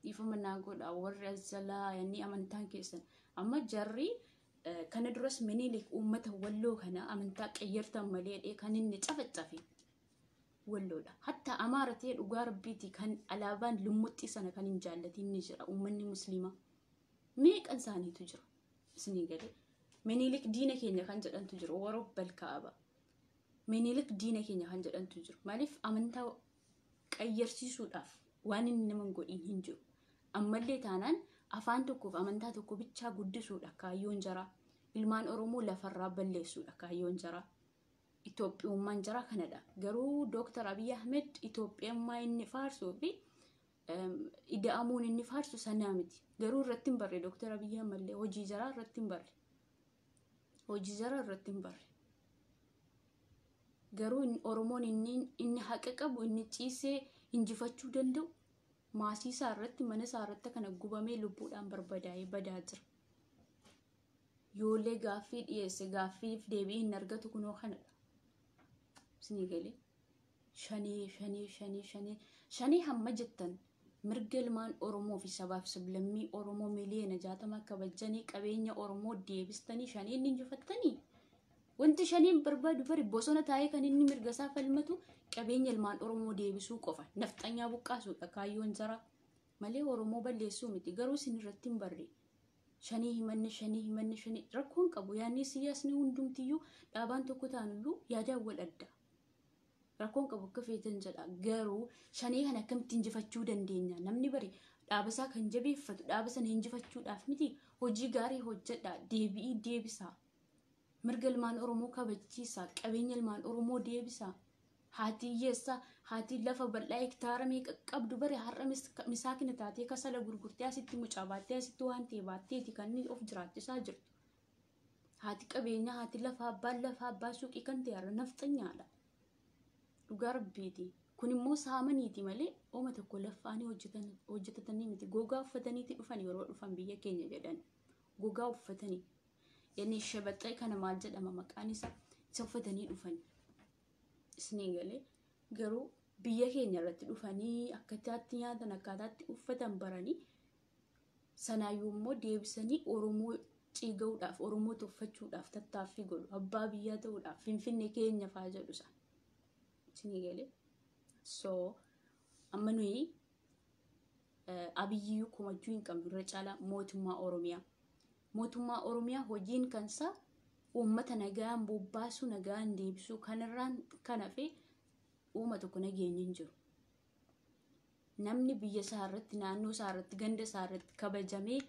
Dhiifama naa godha warri as jalaa yanni amantaan keessan. Amma jarri kana duras Minilik uummata Walloo kana amantaa qayyartan malee kan inni cafaccafe Walloodha. Hatta Amaara ta'e dhugaa rabbiiti kan alaabaan lummuxxii sana kan hin jaallatin ni jira uummanni musliimaa. Meeqan isaaniitu jira isinii galee. Minilik diina keenya kan jedhantu jiru warra balkaaba. Minilik diina keenya kan jedhantu jiru. Maaliif amantaa qayyarsiisuudhaaf waan inni nama hin godhin hin jiru. Ammallee taanaan afaan tokkoof amantaa tokko bichaa guddisuudha kaayyoon jaraa. Ilmaan Oromoo lafarraa balleessuudha kaayyoon jaraa. Itoophiyummaan jaraa kanadha. Garuu Dooktar Abiyyi Ahmed Itoophiyummaa inni faarsuu fi ida'amuun inni faarsu sanaa miti. Garuu irratti hin barre Dooktar Abiyyi ammallee hojii jaraa irratti hin barre. Hojii jaraa irratti hin barre. Garuu Oromoon inni haqa qabu inni ciisee injifachuu danda'u maasii isaa irratti mana isaa irratti kana gubamee lubbuudhaan barbadaa'ee badaa jira. Yoollee gaaffii dhiyeesse gaaffiif deebii hin argatu kunoo kanadha. Isinii galee shanii shanii shanii shanii shanii hamma jettan mirga ilmaan Oromoo fi sabaaf sablammii Oromoo miliyoona 60 kabajanii qabeenya Oromoo deebistanii shanii inni injifattanii. Wanti shaniin barbaadu bari bosona taa'ee kan inni mirga isaa falmatu qabeenya ilmaan Oromoo deebisuu qofa. Nafxanyaa buqqaasuudha kaayyoon jaraa malee Oromoo balleessuu miti. Garuu isin irratti hin barre. Shanii himanne shanii himanne shanii rakkoon qabu. Yaadni siyaasni hundumtiyyuu dhaabaan tokko taanuyyuu yaadaan wal adda. Rakkoon qabu akka feetan jedha. Garuu shanii kana akkamitti injifachuu dandeenya? Namni bari dhaaba isaa kan jabeeffatu dhaaba sana injifachuudhaaf miti hojii gaarii hojjedha. Deebi'ii deebisaa. Mirga ilmaan Oromoo kabachiisaa. Qabeenya ilmaan Oromoo deebisaa. Haati hiyyeessaa haati lafa bal'aa hektaara meeqa qabdu bare har'a misaakina taatee kasala gurgurtee asitti mucaa baattee asitti waan ta'e baatteeti kan inni of jiraachisaa jirtu. Haati qabeenyaa haati lafaa abbaan lafaa abbaa suuqii kan ta'e har'a nafxanyaadha. Dhugaa rabbiiti. Kun immoo saamaniiti malee ooma tokko lafaanii hojjetatanii miti. Gogaa uffataniiti dhufan yeroo dhufan biyya keenya jedhan. Gogaa uffatanii. Yanni shabaxee kana maal jedhama maqaan isaa isa uffatanii dhufan. Isinii galee garuu biyya keenya irratti dhufanii akkaataatti nyaatan akkaataatti uffatan baranii sanaayyuu immoo deebisanii Oromoo ciiga'uudhaaf Oromoo tuffachuudhaaf tattaaffii godhu abbaa biyyaa ta'uudhaaf Finfinnee keenya fa'aa jedhu isaan. Isinii galee so amma nuyi Abiyyiyyuu komachuu hin qabnu irra caalaa mootummaa Oromiyaa. Mootummaa Oromiyaa hojiin kansaa uummata nagaan bobbaasuu, nagaan deebisuu kanarraan kan hafe uuma tokko nageenyi hin jiru. Namni biyya isaa irratti, naannoo isaa irratti, ganda isaa irratti kabajamee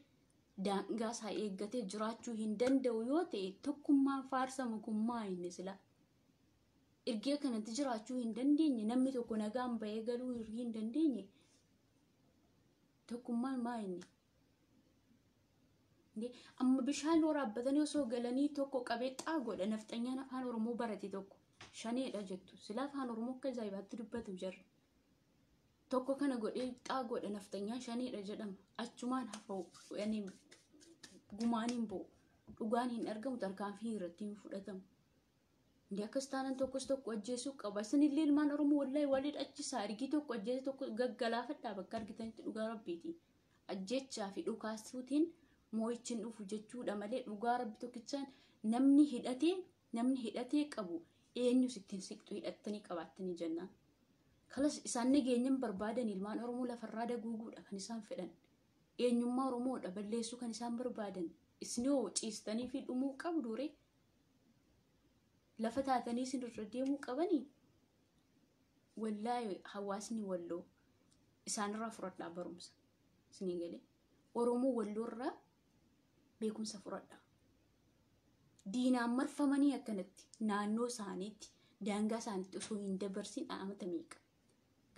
daangaa isaa eeggatee jiraachuu hin danda'u yoo ta'e tokkummaan faarsamu kun maa inni sila? Erga kanatti jiraachuu hin dandeenye, namni tokko nagaan bahee galuu hin dandeenye, tokkummaan maa inni? Amma bishaan waraabbatanii osoo galanii tokko qabee xaa godha. Nafxanyaan afaan Oromoo barate tokko shaneedha jettu. Sila afaan Oromoo akka ajaa'ibaatti dubbatu jarri. Tokko kana godhee xaa godha, nafxanyaan shaneedha jedhama. Achumaan hafa, gumaan hin bo'u. Dhugaan hin argamu, tarkaanfii irratti hin fudhatamu. Inni akkas taanaan tokkos tokko ajjeesuu qaba. Isinillee ilmaan Oromoo wallahi walii dhachisaa. Ergii tokko ajjeese tokko gaggalaafadhaa bakka argitanitti dhugaa rabbiiti. Ajjechaa fi dhukaasuutiin moo'ichi hin dhufu jechuudha malee dhugaa rabbi tokkichaan namni hidhatee qabu eenyus ittiin siqxu hidhattanii qabaattanii jennaan. Kalas isaan nageenyan barbaadan, ilmaan Oromoo lafarraa daguuguudha kan isaan fedhan. Eenyummaa Oromoodha balleessuu kan isaan barbaadan. Isin hoo ciistanii fi dhumuu qabdu ree? Lafa taatanii isin irra deemuu qabanii? Wallaahi hawaasni Walloo isaanirraa fudhadhaa barumsa. Isinii galee. Oromoo Walloorraa beekumsa fudhadhaa. Diinaan marfamanii akkanatti naannoo isaaniitti, daangaa isaaniitti osoo hin dabarsin amata meeqa.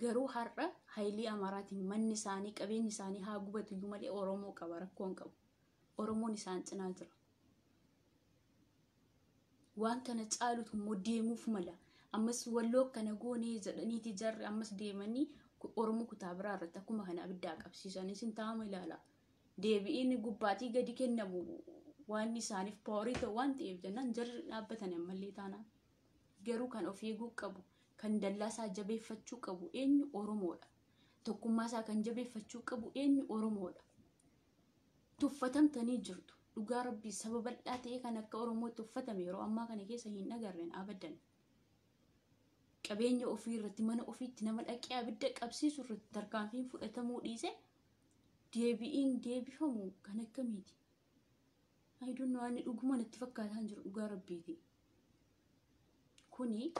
Garuu har'a haayilii Amaaraatiin manni isaanii, qabeenyi isaanii haa gubatu iyyuu malee Oromoo qaba, rakkoo hin qabu. Oromoon isaan cinaa jira. Waan kana caalutu immoo deemuuf mala. Ammas Walloo akkana goonee jedhaniiti jarri ammas deemanii Oromoo kutaa biraa irratti akkuma kana abiddaa qabsiisanii isin taa'ama ilaala. Deebi'iin gubbaatii gadi kennamu waan isaaniif power ta'u waan ta'eef jennaan jarri dhaabbatan ammallee taanaan. Garuu kan of eeguu qabu, kan dallaa isaa jabeeffachuu qabu eenyu? Oromoodha. Tokkummaa isaa kan jabeeffachuu qabu eenyu? Oromoodha. Tuffatamtanii jirtu. Dhugaa rabbii saba bal'aa ta'e kan akka Oromoo tuffatame yeroo ammaa kana keessa hin agarreen abadan. Qabeenya ofii irratti, mana ofiitti nama dhaqee abidda qabsiisu irratti tarkaanfiin fudhatamuu dhiise deebi'iin deebifamu kan akkamiiti? Ayiduun waan dhuguma natti fakkaataa jiru dhugaa rabbiiti. Kuni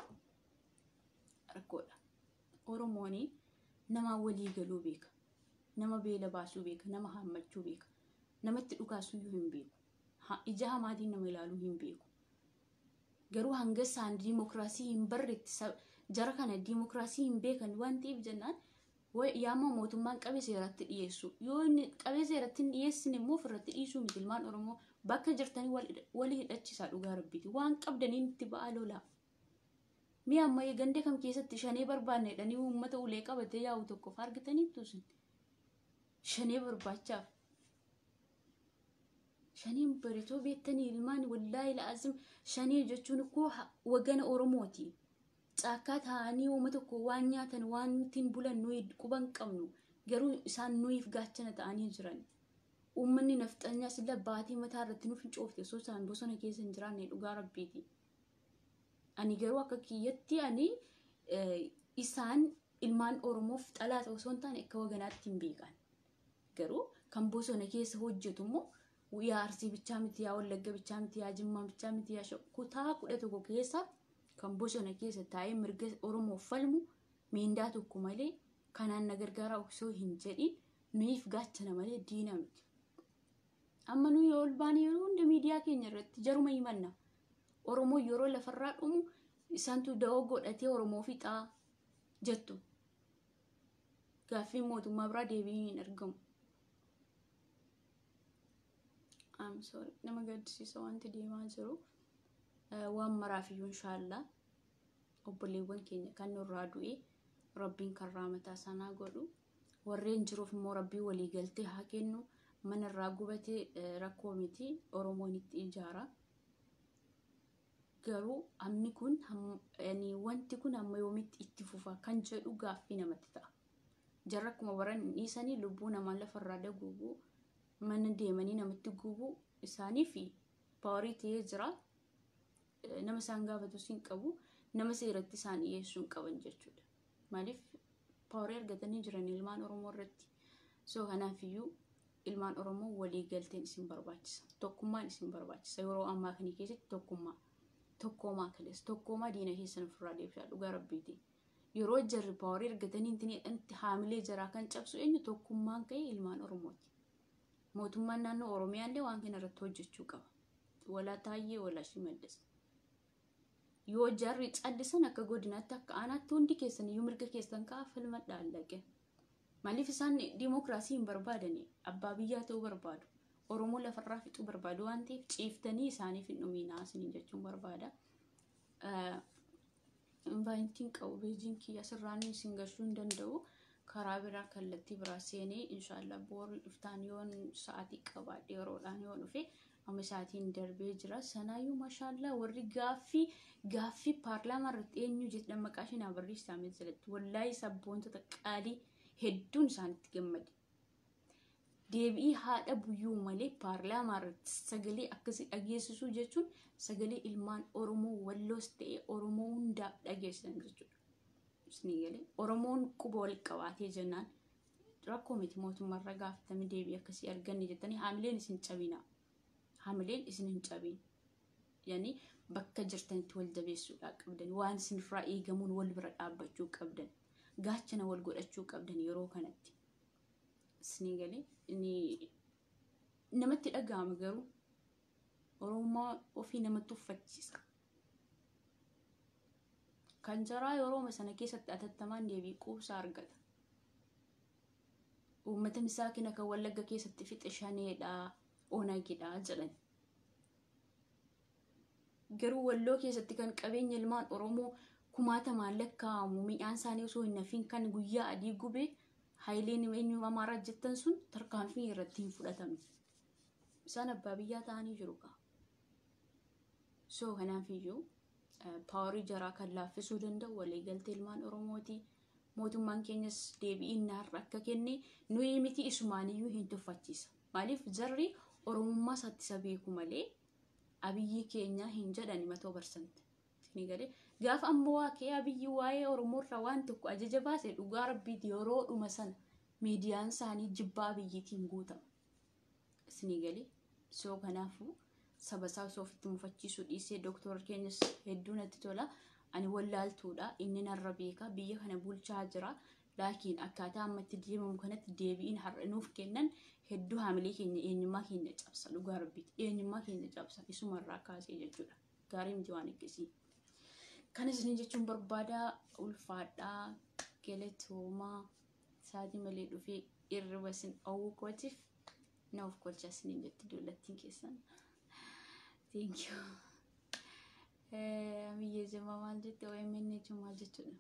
rakkoodha. Oromoon nama walii galuu beeka. Nama beela baasuu beeka. Nama hammachuu beeka. Namatti dhukaasuyyuu hin beeku. Ija hamaatiin nama ilaaluu hin beeku. Garuu hanga isaan diimokiraasii hin barreetti, jara kana diimokiraasii hin beekan waan ta'eef jennaan yaama mootummaan qabee seeratti dhiyeessu. Yoo inni qabee seeratti hin dhiyeessine immoo ofirratti dhiisuu miti, ilmaan Oromoo bakka jirtanii walii hidhachiisaa dhugaa rabbiiti. Waan qabdaniin itti ba'aa lolaa. Mi'a ammayyaa ganda kam keessatti shanee barbaanne jedhanii uummata ulee qabatee yaa'u tokko argitaniittu isin. Shanee barbaachaaf. Shaneen baritoo beektanii ilmaan, wallaahi la'azim, shanee jechuun koo wagana Oromooti. Caakkaa taa'anii uummata tokko waan nyaatan, waan ittiin bulan nuyi quban qabnu, garuu isaan nuyiif gaachana ta'anii jiran. Uummanni nafxanyaa silla baatii mataa irratti nuuf hin coofte osoo isaan bosona keessa hin jiraanne dhugaa rabbiiti. Ani garuu akka kiyyatti ani isaan ilmaan Oromoof xalaata osoo hin taane akka waganaatti hin beekan. Garuu kan bosona keessa hojjetu immoo yaa Arsii bichaa miti, yaa Wallagga bichaa miti, yaa Jimmaa bichaa miti, yaa kutaa 11 keessa kan bosona keessa taa'ee mirga Oromoof falmu miindaa tokko malee, kanaan na gargaara osoo hin jedhin nuyiif gaachana malee diina miti. Amma nuyi ol baanee yeroo hunda miidiyaa keenya irratti jaruma himanna. Oromoo yeroo lafarraa dhumu isaantu da'oo godhatee Oromoo fixaa jettu. Gaaffiin mootummaa biraa deebii hin argamu. I'm sorry, nama gaddisiisa wanti deemaa jiru. Waan maraaf iyyuu inshaallah obboleewwan keenya kan nurraa du'e rabbiin kan raamataa sanaa godhu, warreen jiruuf immoo rabbiin walii galtee haa kennu. Manarraa gubatee rakkoo miti, Oromoon itti ijaara. Garuu amni kun, wanti kun hamma yoomitti itti fufa kan jedhu gaaffii namatti ta'a. Jarra akkuma baran dhiisanii lubbuu namaa lafarraa daguuguu, mana deemanii namatti gubuu isaanii fi power ta'ee jira. Nama isaan gaafatus hin qabu, nama seeratti isaan dhiyeessuu hin qaban jechuudha. Maaliif? Power argatanii jiran ilmaan Oromoo irratti. So kanaafiyyuu Ilmaan Oromoo walii galteen isin barbaachisa. Tokkummaan isin barbaachisa. Yeroo ammaa kana keessatti tokkummaa. Tokkoomaa kaleessa. Tokkoomaa diina keessan ofirraa deebisaa dhugaa rabbiiti. Yeroo jarri paawarii argatanii intinii haamilee jaraa kan cabsu eenyu tokkummaan ka'e ilmaan Oromooti. Mootummaan naannoo Oromiyaallee waan kana irratti hojjechuu qaba. Walaa Taayyee walaa Shimallis. Yoo jarri callisan akka godinaatti akka aanaatti hundi keessan iyyuu mirga keessan ka'a falmadhaa allaqe. Maaliif isaan dimookiraasii hin barbaadani? Abbaa biyyaa ta'uu barbaadu. Oromoo lafarraa fixuu barbaadu waan ta'eef ciiftanii isaaniif hin dhumiinaa isiniin jechuun barbaada. Invaayitiin qabu beejiin kiyya sirraan isin gashuu hin danda'u. Karaa biraa kallattii biraa seenee inshaallah boru dhuftaan yoon sa'aatii qabaadhe yeroodhaan yoo dhufe amma sa'aatiin darbee jira. Sanaayyuu mashaallaa warri gaaffii paarlaamaa irratti eenyu jedhan maqaa ishee naa barreessaa jalatti wallaahi sabboontota qaalii hedduun isaanitti gammade. Deebi'ii haadha buyyuu malee paarlaamaa irratti sagalee akkasii dhageessisuu jechuun sagalee ilmaan Oromoo Walloos ta'ee Oromoo hundaaf dhageessisan jechuudha. Isinii galee Oromoon quba wal qabaatee jennaan rakkoo miti mootummaarra gaafatame deebii akkasii arganne jettanii haamileen isin cabina. Haamileen isin hin cabin. Yani bakka jirtanitti wal jabeessuudhaa qabdan waan isinirraa eegamuun wal bira dhaabbachuu qabdan gaachana wal godhachuu qabdan yeroo kanatti. Isinii galee inni namatti dhaga'ama garuu Oromoo ofii namatti uffachiisa. Kan jaraa yeroo sana keessatti atattamaan deebii quubsaa argata. Uummata misaakina kan Wallagga keessatti fixe shaneedha, onagidha jedhan. Garuu Walloo keessatti kan qabeenya ilmaan Oromoo kumaatamaan lakkaa'amu mi'aan isaanii osoo hin hafiin kan guyyaa adii gube Hayileen eenyu Amaaraa jettan sun tarkaanfii irratti hin fudhatamne. Isaan abbaa biyyaa ta'anii jiru kaa. So kanaafiyyuu paawarii jaraa kan laaffisuu danda'u waliigaltee ilmaan Oromooti. Mootummaan keenyas deebii inni har'a akka kenne nuyi miti isumaaniyyuu hin tuffachiisa. Maaliif jarri Oromummaa isaatti isa beeku malee Abiyyi keenya hin jedhani matoo barsante. Isinii galee gaafa ammoo waa ka'ee Abiyyi waa'ee Oromoorraa waan tokko ajaja baase dhugaa rabbiiti yeroo dhuma sana miidiyaan isaanii jibbaa Abiyyiitiin guutama. Isinii galee soo kanaafuu saba isaa osoo ofitti mufachiisuu dhiisee dooktora keenyas hedduu natti tola. Ani wallaaltuudha inni narra beeka biyya kana bulchaa jira. Laakiin akkaataa ammatti deemamu kanatti deebiin har'a nuuf kennan hedduu haamilee keenya eenyummaa keenya cabsa dhugaa rabbiiti. Eenyummaa keenya cabsa isumarraa kaasee jechuudha. Gaarii miti waan akkasii. Kana isin jechuun barbaada ulfaadhaa galatoomaa sa'aatii malee dhufee irriba isin dhowwuu kootiif na of kolchaa isiniin jetti dullattiin keessan. Thank you. Amiyyee jamaa maal jette OMN jechuun maal jechuudha.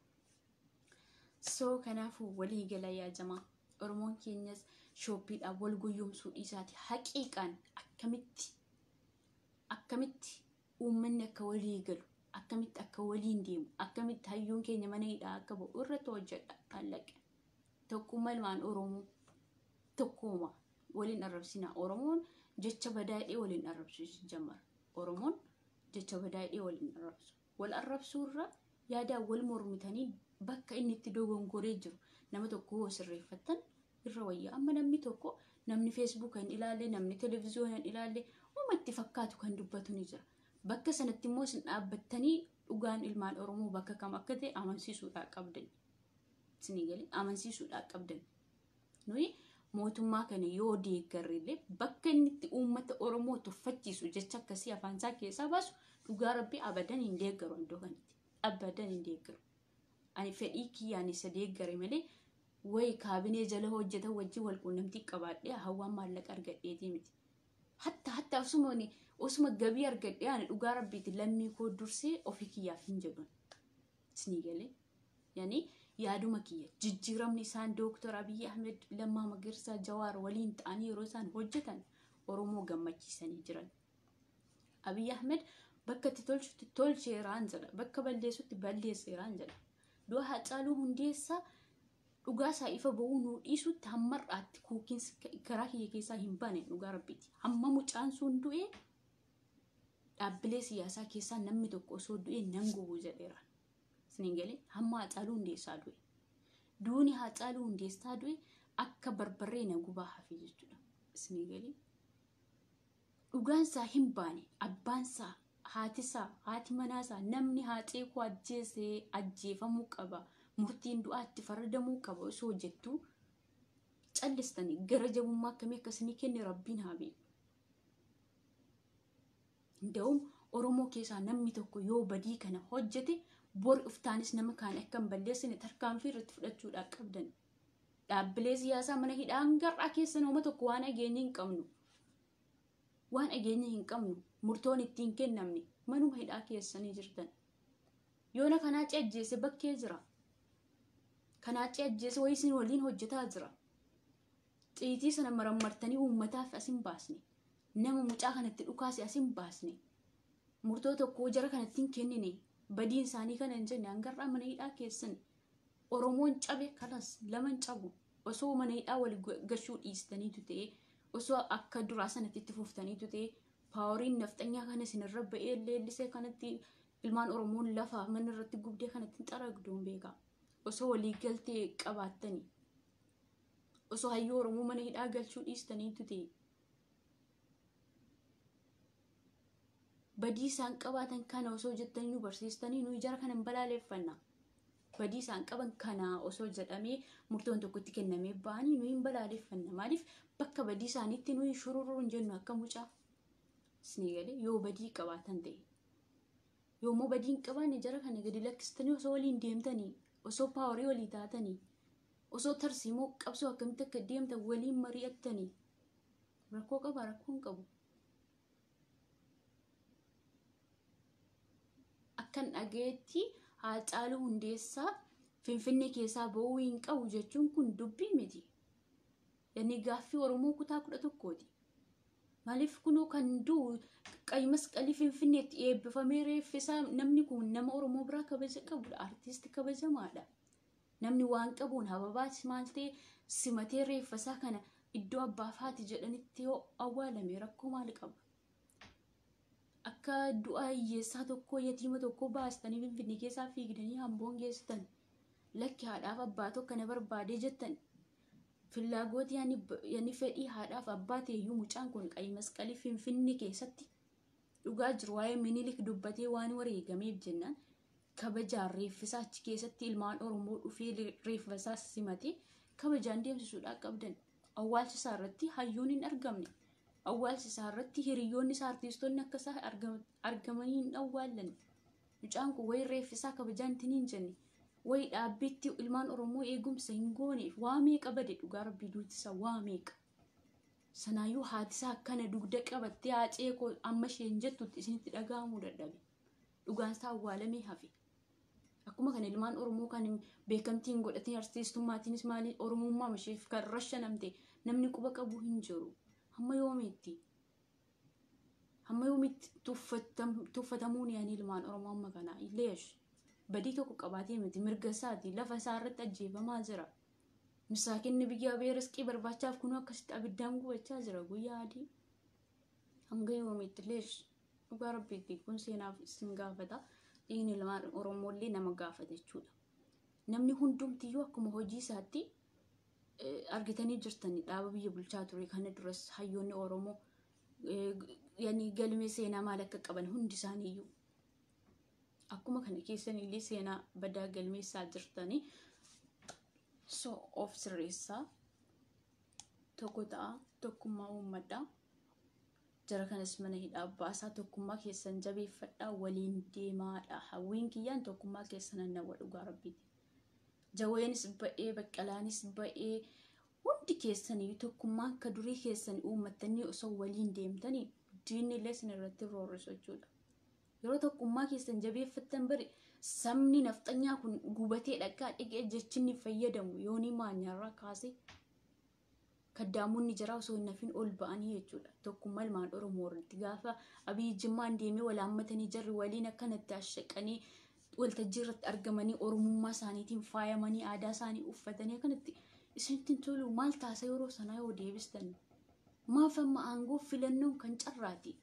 So kanaafuu walii gala yaa jamaa Oromoon keenyas shooppiidhaan wal guyyoomsuu dhiisaati haqiiqaan akkamitti uummanni akka walii galu akkamitti akka waliin deemu akkamitti hayyuun keenya mana hidhaa akka ba'u irratti hojjedha maallaqa. Tokkummaa ilmaan Oromoo tokkuma waliin arrabsina Oromoon jecha badaa hidhee waliin arrabsu jammara. Oromoon jecha badaa hidhee waliin arrabsu. Wal arrabsuurra yaadaan wal mormitanii bakka inni itti dogongoree jiru nama tokko hoo sirreeffattan irra wayyaa. Amma namni tokko namni feesbuuka hin ilaalle namni televezyiyoona hin ilaalle uumatti fakkaatu kan dubbatu ni jira. Bakka sanatti immoo isin dhaabbattanii dhugaan ilmaan Oromoo bakka kam akka ta'e amansiisuudhaa qabdan. Isinii galee amansiisuudhaa qabdan. Nuyi mootummaa kana yoo deeggarre bakka inni itti uummata Oromoo tuffachiisu jecha akkasii afaan isaa keessaa baasu dhugaa rabbii abadan hin deeggaru iddoo kanatti. Abadan hin deeggaru. Ani fedhii kiyyaan isa deeggare malee wayi kaabinee jala hojjetan wajjin wal quunnamtii qabaadhee hawwaan maallaqa argadheetii miti. Hatta osuma gabii argadhee ani dhugaa rabbiiti lammii koo dursee ofii kiyyaaf hin jedhu. Isinii galee yani yaaduma kiyya jijjiiramni isaan Dooktor Abiyyi Ahmed Lammaa Magarsaa Jawaar waliin ta'anii yeroo isaan hojjetan Oromoo gammachiisanii jiran. Abiyyi Ahmed bakka itti tolchutti tolcheeraan jedha bakka balleessutti balleesseeraan jedha. Du'a Haacaaluu Hundeessaa dhugaa isaa ifa ba'uu nuu dhiisutti hamma har'aatti kuukiin karaa kiyya keessaa hin baane dhugaa rabbiiti. Hamma mucaan sun du'ee dhaabbilee siyaasaa keessaa namni tokko osoo du'ee nan gubu jedheera. Isiniin galee hamma Haacaaluu Hundeessaa du'e. Duuni Haacaaluu Hundeessaa du'e akka barbarree na gubaa hafe jechuudha. Isinii galee dhugaan isaa hin baane. Abbaan isaa, haati isaa, haati manaa isaa, namni Haacee koo ajjeesee ajjeefamuu qaba, murtiin du'aatti faradamuu qaba osoo jettu callistanii, gara jabummaa akkamii akkasinii kenne Rabbiin haa beeku. Nda'uun Oromoo keessaa namni tokko yoo badii kana hojjete, bor iftaanis nama kaan akka hin balleessine tarkaanfii irratti fudhachuudhaan qabdan. Dhaabbilee siyaasaa mana hidhaa hangarraa keessa nama tokko waan dhageenya hin qabnu. Waan dhageenya hin qabnu, murtoon ittiin kennamne, manuma hidhaa keessanii jirtan. Yoona kanaa ajjeese bakkee jira. Kanaa ajjeese wayii isin waliin hojjetaa jira. Xiitii sana marammartanii uummataaf as hin baasne. Nama mucaa kanatti dhukaase as hin baasne. Murtoo tokko jara kanatti hin kennine. Badiin isaanii kana hin jenne, hangarraa mana hidhaa keessan. Oromoon cabe kanas lama hin cabu. Osoo mana hidhaa wal gashuu dhiistaniitu ta'e, osoo akka duraa sanatti itti fuftaniitu ta'e, poweriin nafxanyaa kana isinirra ba'ee leellisee kanatti ilmaan Oromoon lafa mana irratti gubdee kanatti xaragduun beeka. Osoo walii galtee qabaattanii. Osoo hayyuu Oromoo mana hidhaa galchuu dhiistaniitu ta'e. Badii isaan qabaatan kana osoo jettanii nu barsiistanii, nuyi jara kana hin balaaleffanna. Badii isaan qaban kana osoo jedhamee murtoon tokkotti kennamee ba'anii, nuyi hin balaaleffanna. Maaliif bakka badii isaaniitti nuyi shururuu hin jennu akka mucaa? Isinii galee, yoo badii qabaatan ta'e. Yoommoo badii hin qabaanne, jara kana gadi lakkistanii osoo waliin deemtanii, osoo powerii walii taatanii, osoo tarsiimoo qabsoo akkamitti akka deemtan waliin mari'attanii, rakkoo qaba? Rakkoo hin qabu. Akkan dhageetti Haacaaluu Hundeessaa Finfinnee keessaa ba'uu hin qabu jechuun kun dubbii miti. Yani gaaffii Oromoo kutaa 11ti. Maaliif kunoo kan du'u Qayi Masqalii Finfinneetti eebbifamee reeffisaa, namni kun nama Oromoo biraa kabaja qabudha. Artiistii kabajamaadha. Namni waan qabuun hababaas maal ta'e simatee reeffasaa kana iddoo abbaa faati jedhanitti yoo awwaalame rakkoo maal qaba? Akka du'a hiyyeessaa tokkoo, yatiima tokkoo baastanii Finfinnee keessaa fiigdanii hamboon geessitan. Lakki, haadhaaf abbaa tokko na barbaadee jettan. Fillaagooti yani fedhii haadhaaf abbaa ta'eyyuu, mucaan kun Qayi Masqalii Finfinnee keessatti dhugaa jiru waa'ee Minilik dubbatee waan wareegameef jennaan, kabajaan reeffisaa achi keessatti ilmaan Oromoo dhufee reeffasaa simatee kabajaan deemsisuudhaa qabdan. Awwaalcha isaa irratti hayyuun hin argamne. Awwaalcha isaa irratti hiriyoonni isaa artiistonni akka isaa argamanii hin awwaallan. Mucaan kun wayi reeffisaa kabajaan ittiin hin jenne. Wayi dhaabbiitti ilmaan Oromoo eegumsa hin gooneef waa meeqa bade? Dhugaa Rabbii, duuti isaa waa meeqa. Sanaayyuu haati isaa akkana dugda qabattee Haacee koo amma isheen jettutti isinitti dhaga'amuu dadhabe. Dhugaan isaa awwaalamee hafe. Akkuma kana ilmaan Oromoo kan beekamtii hin godhatin, artiistummaatiinis maaliin Oromummaa isheef kan rashanamte, namni quba qabu hin jiru. Hamma yoomiitti? Hamma yoomiitti tuffatamuun yaani ilmaan Oromoo amma kana? Leesh, badii tokko qabaatee miti, mirga isaati, lafa isaa irratti ajjeefamaa jira. Misaakinni biyya bee riskii barbaachaaf kunuu akkasitti abiddaan gubachaa jira guyyaa adii. Hanga yoomiitti? Leesh, dhugaa Rabbiitti kun seenaaf isin gaafata. Dhiigni ilmaan Oromoollee nama gaafata jechuudha. Namni hundumtiyyuu akkuma hojii isaatti argitanii jirtanii, dhaaba biyya bulchaa ture kana duras hayyoonni Oromoo yani galmee seenaa maal akka qaban hundi isaaniiyyuu, akkuma kana keessanillee seenaa badaa galmeessaa jirtanii. So of sirreessaa, tokko ta'a, tokkummaa uummadhaa. Jara kanas mana hidhaa baasaa, tokkummaa keessan jabeeffadhaa, waliin deemaadha. Hawwiin kiyyaan tokkummaa keessan nawwa, dhugaa Rabbiiti. Jaweenis ba'ee, Baqqalaanis ba'ee, hundi keessanii tokkummaa akka durii keessan uummattanii osoo waliin deemtanii, diinni illee isin irratti roorrisu jechuudha. Yeroo tokkummaa keessan jabeeffattan, bari sabni nafxanyaa kun gubatee dhaqaa dhiqee jechinni fayyadamu yoonii maanyaarraa kaasee kaddaamonni jara osoo hin nafin ol ba'anii jechuudha. Tokkummaa ilmaan Oromoo irratti gaafa Abiyyi Jimmaan deemee wal haammatanii, jarri waliin akkanatti ashaqanii waltajjii irratti argamanii, Oromummaa isaaniitiin faayamanii, aadaa isaanii uffatanii akkanatti isinitti hin tolu? Maal taasa yeroo sanaa yoo deebistan? Maaf amma aangoof filannoon kan carraati?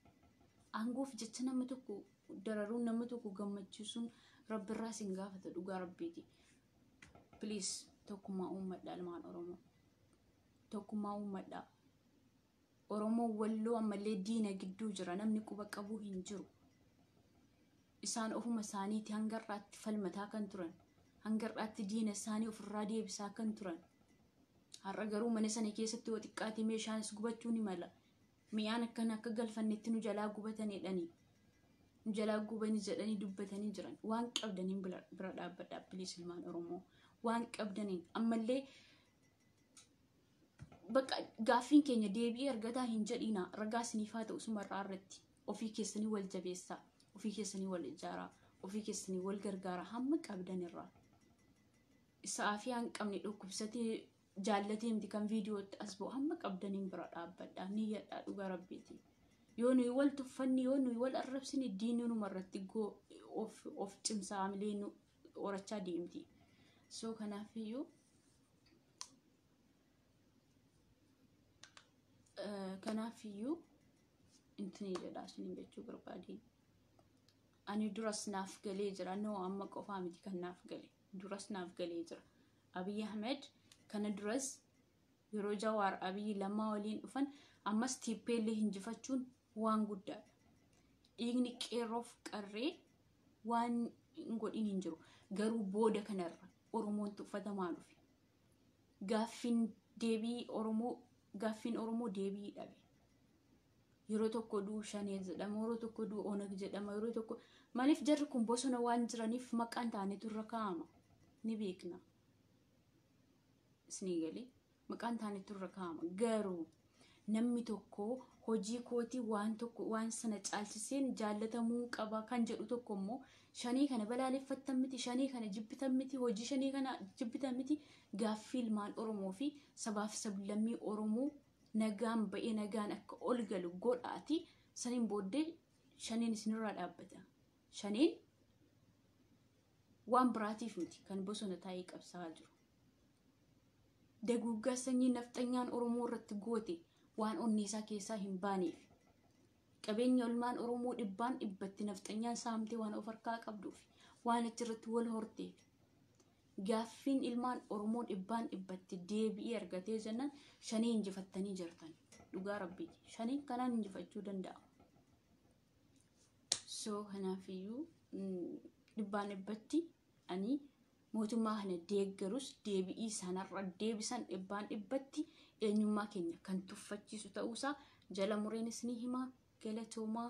Aangoof jecha nama tokko dararuun, nama tokko gammachiisuun Rabbirraa isin gaafata, dhugaa Rabbiiti. Please, tokkummaa uummadhaa ilmaan Oromoo. Tokkummaa uummadhaa. Oromoo Walloo ammallee diina gidduu jira. Namni quba qabu hin jiru. Isaan ofuma isaaniiti hanga har'aatti falmataa kan turan. Hanga har'aatti diina isaanii ofirraa deebisaa kan turan. Har'a garuu mana sana keessatti yoo xiqqaate meeshaanis gubachuu ni mala. Mi'aan akkana akka galfannetti nu jalaa gubatanidhani. Nu jalaa gubanii jedhanii dubbatanii jiran. Waan qabdaniin bira dhaabbadhaa please ilmaan Oromoo. Waan qabdaniin ammallee bakka gaaffiin keenya deebi'ee argataa hin jedhina. Ragaa isiniif haa ta'u sumarraa irratti ofii keessanii wal jabeessaa, ofii keessanii wal ijaaraa, ofii keessanii wal gargaaraa hamma qabdanirraa. Sa'aa fi hin qabne dhukkubsatee jaallatee miti kan viidiyootti as ba'u hamma qabdaniin bira dhaabbadhaa niyyadhaa dhugaa rabbiiti. Yoo nuyi wal tuffanni yoo nuyi wal arrabsine diinni numa irratti of cimsaa amilee nu horachaa deemti. So kanaafiyyuu intinii jedhaa isiniin jechuu barbaadeen. Ani duras naaf galee jira. No, amma qofaa miti kan naaf gale. Duras naaf galee jira. Abiy Ahmed kana duras yeroo Jawaar Abiy Lammaa waliin dhufan ammas TPLF injifachuun waan guddaadha. Dhiigni qeerroof qarree waan hin godhin hin jiru. Garuu booda kanarra Oromoon tuffatamaa dhufe. Gaaffiin deebii Oromoo gaaffiin Oromoo deebii dhabe. Yeroo tokko du'u Shanee jedhama, yeroo tokko du'u Onag jedhama, yeroo tokko maaliif jarri kun bosona waan jiraniif maqaan taanetu irra kaa'ama. Ni beekna. Isinii galee maqaan taanetu irra kaa'ama. Garuu namni tokko hojii kootii waan tokko waan sana caalchiseen jaallatamuu qaba kan jedhu tokko immoo Shanii kana balaaleffattan miti, Shanii kana jibbitan miti, hojii Shanii kana jibbitan miti, gaaffii ilmaan Oromoo fi sabaaf sablammii Oromoo nagaan ba'ee nagaan akka ol galu godhaati. Saniin booddee Shaniin isinirraa dhaabbata. Shaniin waan biraatiif miti kan bosona taa'ee qabsaa'aa jiru. Daguuggaa sanyii nafxanyaan Oromoo irratti goote waan onnee isaa keessaa hin baaneef. Qabeenya ilmaan Oromoo dhibbaan dhibbatti nafxanyaan saamtee waan of harkaa qabduuf waan achirratti wal horteef. Gaaffiin ilmaan Oromoo dhibbaan dhibbatti deebi'ee argatee jennaan Shanii injifattanii jirtan. Dhugaa rabbiiti. Shaniin kanaan injifachuu danda'a. So kanaafiyyuu dhibbaan dhibbatti ani mootummaa kana deeggarus deebi'ii sanarra deebisan dhibbaan dhibbatti eenyummaa keenya kan tuffachiisu ta'uusaa jala mureenis ni himaa. Galatoomaa,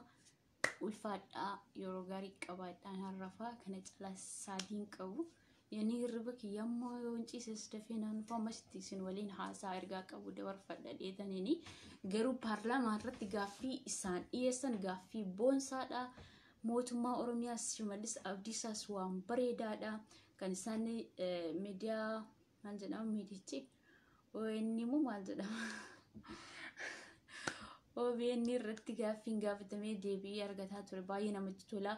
ulfaadhaa, yeroo gaarii qabaadhaan harrafaa kana calaa saatiin qabu. Yani hirriba kiyyammoo yoon ciises dafee naannoo ammasitti isin waliin haasaa ergaa qabu dabarfadha dheetaniini. Garuu paarlaamaa irratti gaaffii isaan dhiyeessan gaaffii boonsaadha. Mootummaa Oromiyaas Shimallis Abdiisaas waan bareedaadha. Kan isaan miidiyaa maal jedhama miidichi ONN immoo maal jedhama? OBN irratti gaaffiin gaafatamee deebii argataa ture baay'ee namatti tola.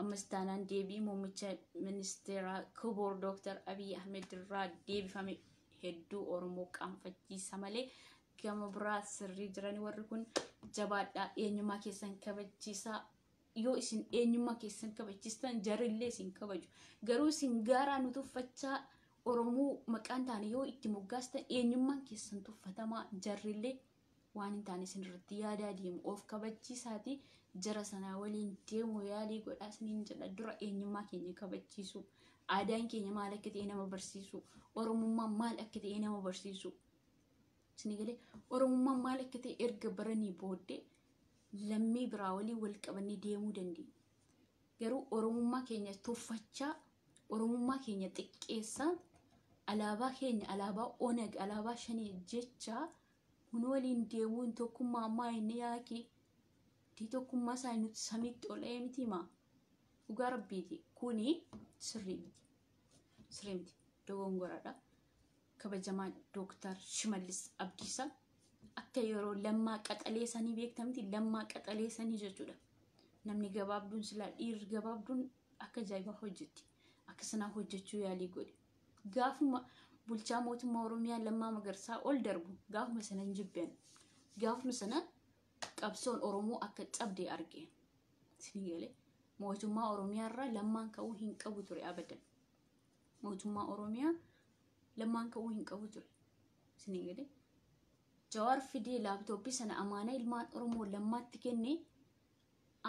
Ammas taanaan deebii muummicha ministeeraa Kuboor Dooktar Abiy Ahmed irraa deebifame hedduu Oromoo qaanfachiisa malee gama biraa sirrii jiranii warri kun jabaadhaa eenyummaa keessan kabachiisaa. Yoo isin eenyummaa keessan kabachiistan jarrillee isin kabaju. Garuu isin gaaraa nu tuffachaa Oromoo maqaan taane yoo itti moggaastan eenyummaan keessan tuffatamaa jarrillee waan hin taane isin irratti yaadaa deemu. Of kabachiisaati jara sanaa waliin deemu yaalii godhaa isiniin jedha. Dura eenyummaa keenya kabachiisu. Aadaan keenya maal akka ta'e nama barsiisu. Oromummaan maal akka ta'e nama barsiisu. Isinii galee Oromummaan maal akka ta'e erga baranii booddee lammii biraa waliin wal qabannee deemuu dandeenya. Garuu Oromummaa keenya tuffachaa, Oromummaa keenya xiqqeessaa, alaabaa keenya alaabaa Onag, alaabaa Shanii jechaa kun waliin deemuun tokkummaa ammaa inni yaaki. Tokkummaa isaa nuti samiitti ol miti himaa. Dhugaa rabbiiti. Kuni sirrii miti. Sirrii miti. Dogongoradha. Kabajamaa Dooktar Shimallis Abdiisaa akka yeroo Lammaa qaxalee sanii beektamti Lammaa qaxalee sanii jechuudha. Namni gabaabduun silaa dhiirri gabaabduun akka ajaa'ibaa hojjetti. Akka sanaa hojjechuu yaalii godhe. Gaafuma bulchaa mootummaa Oromiyaa Lammaa Magarsaa ol darbu gaafuma sana hin jibbeen. Gaafuma sana qabsoon Oromoo akka cabde arge. Isinii galee mootummaa Oromiyaa irraa Lammaan ka'uu hin qabu ture abadan. Mootummaa Oromiyaa Lammaan ka'uu hin qabu ture. Isinii galee Jawaar fidee laaptooppii sana amaanaa ilmaan Oromoo Lammaatti kenne.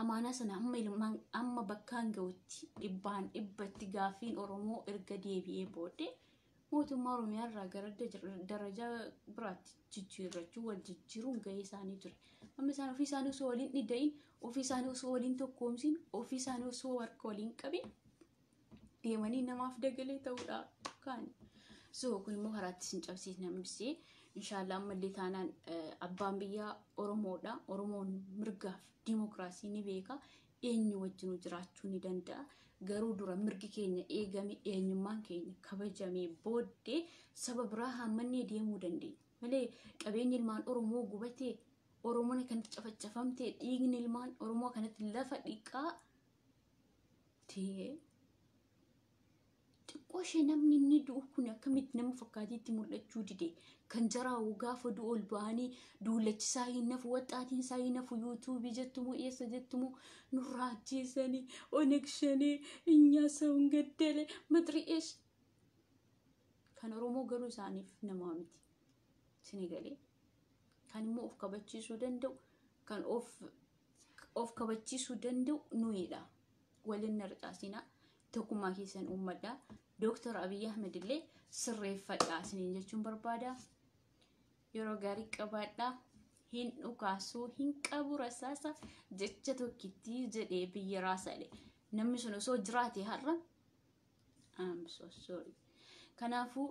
Amaanaa sana amma ilmaan amma bakkaan ga'utti dhibbaan dhibbatti gaaffiin Oromoo erga deebi'ee booddee mootummaa Oromiyaa irraa gara darajaa biraatti jijjiirrachuu wal jijjiiruun gahee isaanii ture. Amma isaan ofii isaanii osoo waliin dhidhayin, ofii isaanii osoo waliin tokkoomsiin, ofii isaanii osoo harka waliin qabin deemanii namaaf dagalee ta'uudha kaani. So kun immoo karaatti isin cabsiisne hambisee inshaallah ammallee taanaan abbaan biyyaa Oromoodha. Oromoon mirgaaf dimookiraasii ni beeka. Eenyu wajjin jiraachuu ni danda'a. Garuu dura mirgi keenya eegame, eenyummaan keenya kabajamee booddee saba biraa hammannee deemuu dandeenya. Malee qabeenyi ilmaan Oromoo gubatee, Oromoon kanatti cafacafamtee, dhiigni ilmaan Oromoo kanatti lafa dhiqaa ta'ee xiqqoo ishee namni inni du'u kun akkamitti nama fakkaatiitti mul'achuu dide? Kan jaraa'u gaafa du'u ol ba'anii duulachisaa hin nafu, waxaatiin isaa hin nafu, yuutuubii jettumu eessa jettumu nurraa ajjeesanii Oneg Shanee inyaa sa'uun gaddale maxri'eesh. Kan Oromoo garuu isaaniif namaa miti. Isin galee kan immoo of kabachiisuu danda'u, kan of kabachiisuu danda'u nuyidha. Waliin narcaasinaa, tokkummaa keessan uummadhaa. Dooktar Abiyyi Ahmed illee sirreeffadhaa isiniin jechuun barbaada. Yeroo gaarii qabaadhaa. Hin dhukaasuu hin qabu rasaasa jecha tokkittii jedhee biyya raasale. Namni sun osoo jiraate har'a I'm so sorry. Kanaafuu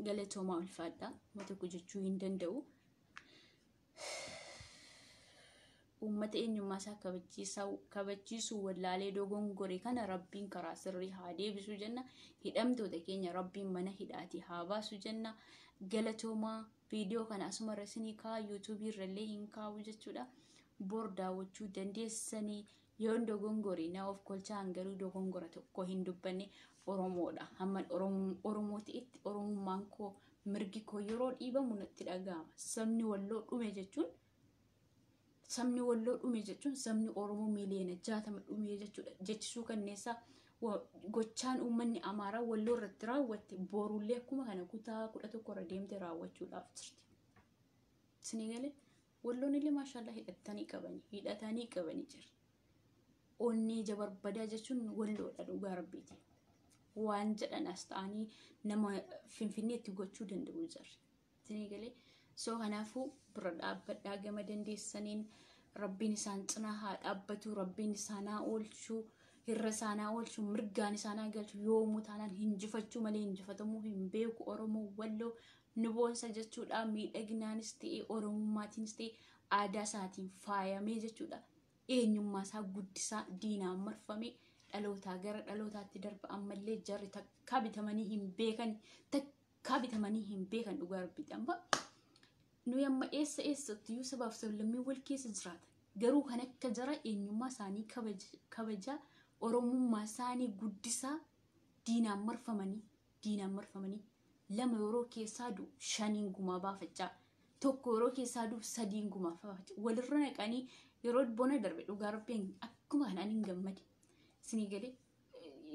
galatoomaa, ulfaadhaa. Nama tokko jechuu hin danda'u. Uummata eenyummaa isaa kabachiisuu wallaalee dogongore kana Rabbiin karaa sirrii haa deebisu jenna. Hidhamtoota keenya Rabbiin mana hidhaatii haa baasu jenna. Galatoomaa. Viidiyoo kana asuma irra isinii kaa'u, yuutuubii irrallee hin kaa'u jechuudha. Bor daawwachuu dandeessanii. Yoon dogongore na of kolchaan, garuu dogongora tokko hin dubbanne. Oromoodha. Hamman Oromoo ta'etti Oromummaan koo, mirgi koo yeroo dhiibamu natti dhaga'ama. Sabni Walloo dhume jechuun, sabni Walloo dhume jechuun sabni Oromoo miiliyoona 60 dhume jechuudha. Jechisuu kanneessaa gochaan uummanni Amaaraa Walloo irratti raawwatte borullee akkuma kana kutaa 11 irra deemte raawwachuudhaaf jirti. Isinii galee? Walloon illee maashaallah hidhatanii qabanii jira. Onnee ija barbadaa jechuun Walloodha, dhugaa Rabbiiti. Waan jedhan as ta'anii nama Finfinneetti gochuu danda'u jirri. Isinii galee? So kanaafuu bira dhaabbadhaa gama dandeessaniin. Rabbiin isaan cinaa haa dhaabbatu, Rabbiin isaan haa oolchuu, hirra isaan haa oolchuu, mirgaan isaan haa galchu. Yoomuu taanaan hinjifachuu malee hinjifatamuu hin beeku. Oromoo Walloo nu boonsa jechuudha. Miidhaginaanis ta'e, Oromummaatiinis ta'e, aadaa isaatiin faayamee jechuudha. Eenyummaa isaa guddisaa diinaan marfamee dhalootaa gara dhalootaatti darba. Ammallee jarri takkaa bitamanii hin beekan, takkaa bitamanii hin beekan, dhugaa Rabbiiti. Amma nuyi amma eessa eessattiyyuu sabaaf sablammii wal keessa jiraatan, garuu kan akka jara eenyummaa isaanii kabajaa, Oromummaa isaanii guddisaa diinaan marfamanii lama yeroo keessaa du'u shaniin gumaa baafachaa, tokko yeroo keessaa du'u sadiin gumaa baafachaa walirra naqanii. Yeroo bona darbe dhugaa Rabbiin akkuma kanaan hin gammade. Isinii galee?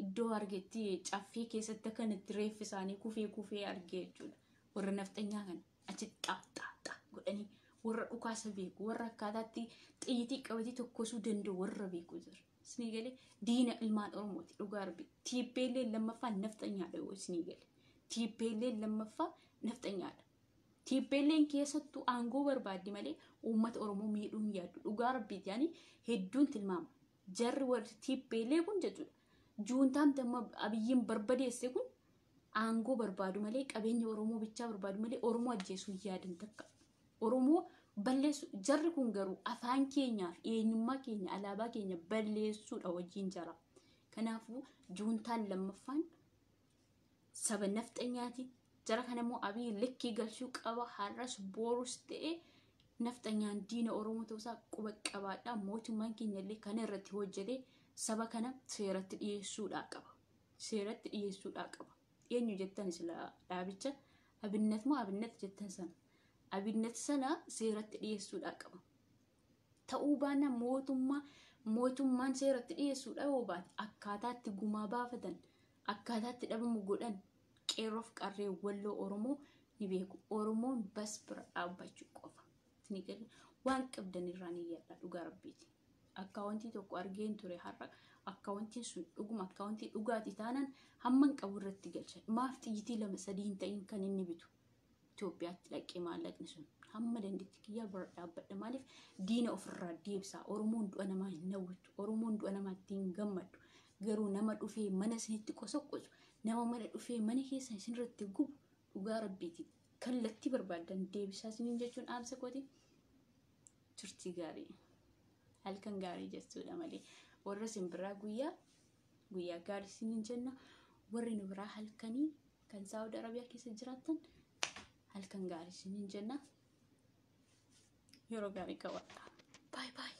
Iddoo argetti caffee keessatti akkanatti reeffi isaanii kufee kufee argee jechuudha. Warra nafxanyaa kana achi xaa xaa xaa godhanii, warra dhukaasa beeku, warra akkaataatti xiyyitii qabatee tokkosuu danda'u warra beeku jira. Isinii galee? Diina ilmaan Oromooti, dhugaa Rabbi. TPLF lammaffaa nafxanyaadha yoo isinii galee. TPLF lammaffaa nafxanyaadha. TPLF keessattuu aangoo barbaaddi malee uummata Oromoo miidhuu hin yaaddu. Dhugaa Rabbiiti, yaani hedduun tilmaama. Jarri warri TPLF kun jechuudha. Juuntaan amma Abiyyiin barbadeesse kun aangoo barbaadu malee, qabeenya Oromoo bichaa barbaadu malee Oromoo ajjeesuu hin yaadan takka. Oromoo balleessu jarri kun garuu afaan keenyaaf, eenyummaa keenya, alaabaa keenya balleessuudha wajjin jara. Kanaafuu juuntaan lammaffaan saba nafxanyaati. Jara kana immoo Abiyyi likkii galchuu qaba. Har'as borus ta'e nafxanyaan diina Oromoo ta'uusaa quba qabaadha. Mootummaan keenya illee kana irratti hojjetee saba kana seeratti dhiyeessuudhaa qaba. Seeratti dhiyeessuudhaa qaba. Eenyu jettan sila dhaabicha Abinnat moo Abinnat jettan sana? Abinnat sana seeratti dhiyeessuudhaa qaba. Ta'uu baannaan mootummaan seeratti dhiyeessuudha yoo baate, akkaataatti gumaa baafatan, akkaataatti dhabamu godhan qeerroof qarree Walloo Oromoo Ni beeku. Oromoon bas bira dhaabbachuu qofa. Isin galee waan qabdan irraa ni yaadda dhugaa rabbiiti. Akkaawwantii tokko argeen ture har'a, akkaawwantiin sun dhuguma akkaawwantii dhugaatii taanaan hamman qabu irratti galcha. Maaf xiyyitii 2 3 hin ta'in kan inni bitu? Itoophiyaatti dhaqee maallaqni sun hamma dandeetti kiyyaa bira dhaabbadha. Maaliif diina ofirraa deebisaa? Oromoon du'a namaa hin hawwattu. Oromoon du'a namaatti hin gammaddu. Garuu nama dhufee mana isinitti qosoqosu, nama mana dhufee mana keessa isinirratti gubu, dhugaa rabbiiti. Kallattii barbaadan deebisaa isiniin jechuun dhaamsa kooti. Turtii gaarii. Halkan gaarii jechuudha malee. Warra isin biraa guyyaa guyyaa gaarii isiniin jenna. Warri nu biraa halkanii kan Saawud Arabiyaa keessa jiraattan halkan gaarii isiniin jenna. Yeroo gaarii qabaadha. Baay baay.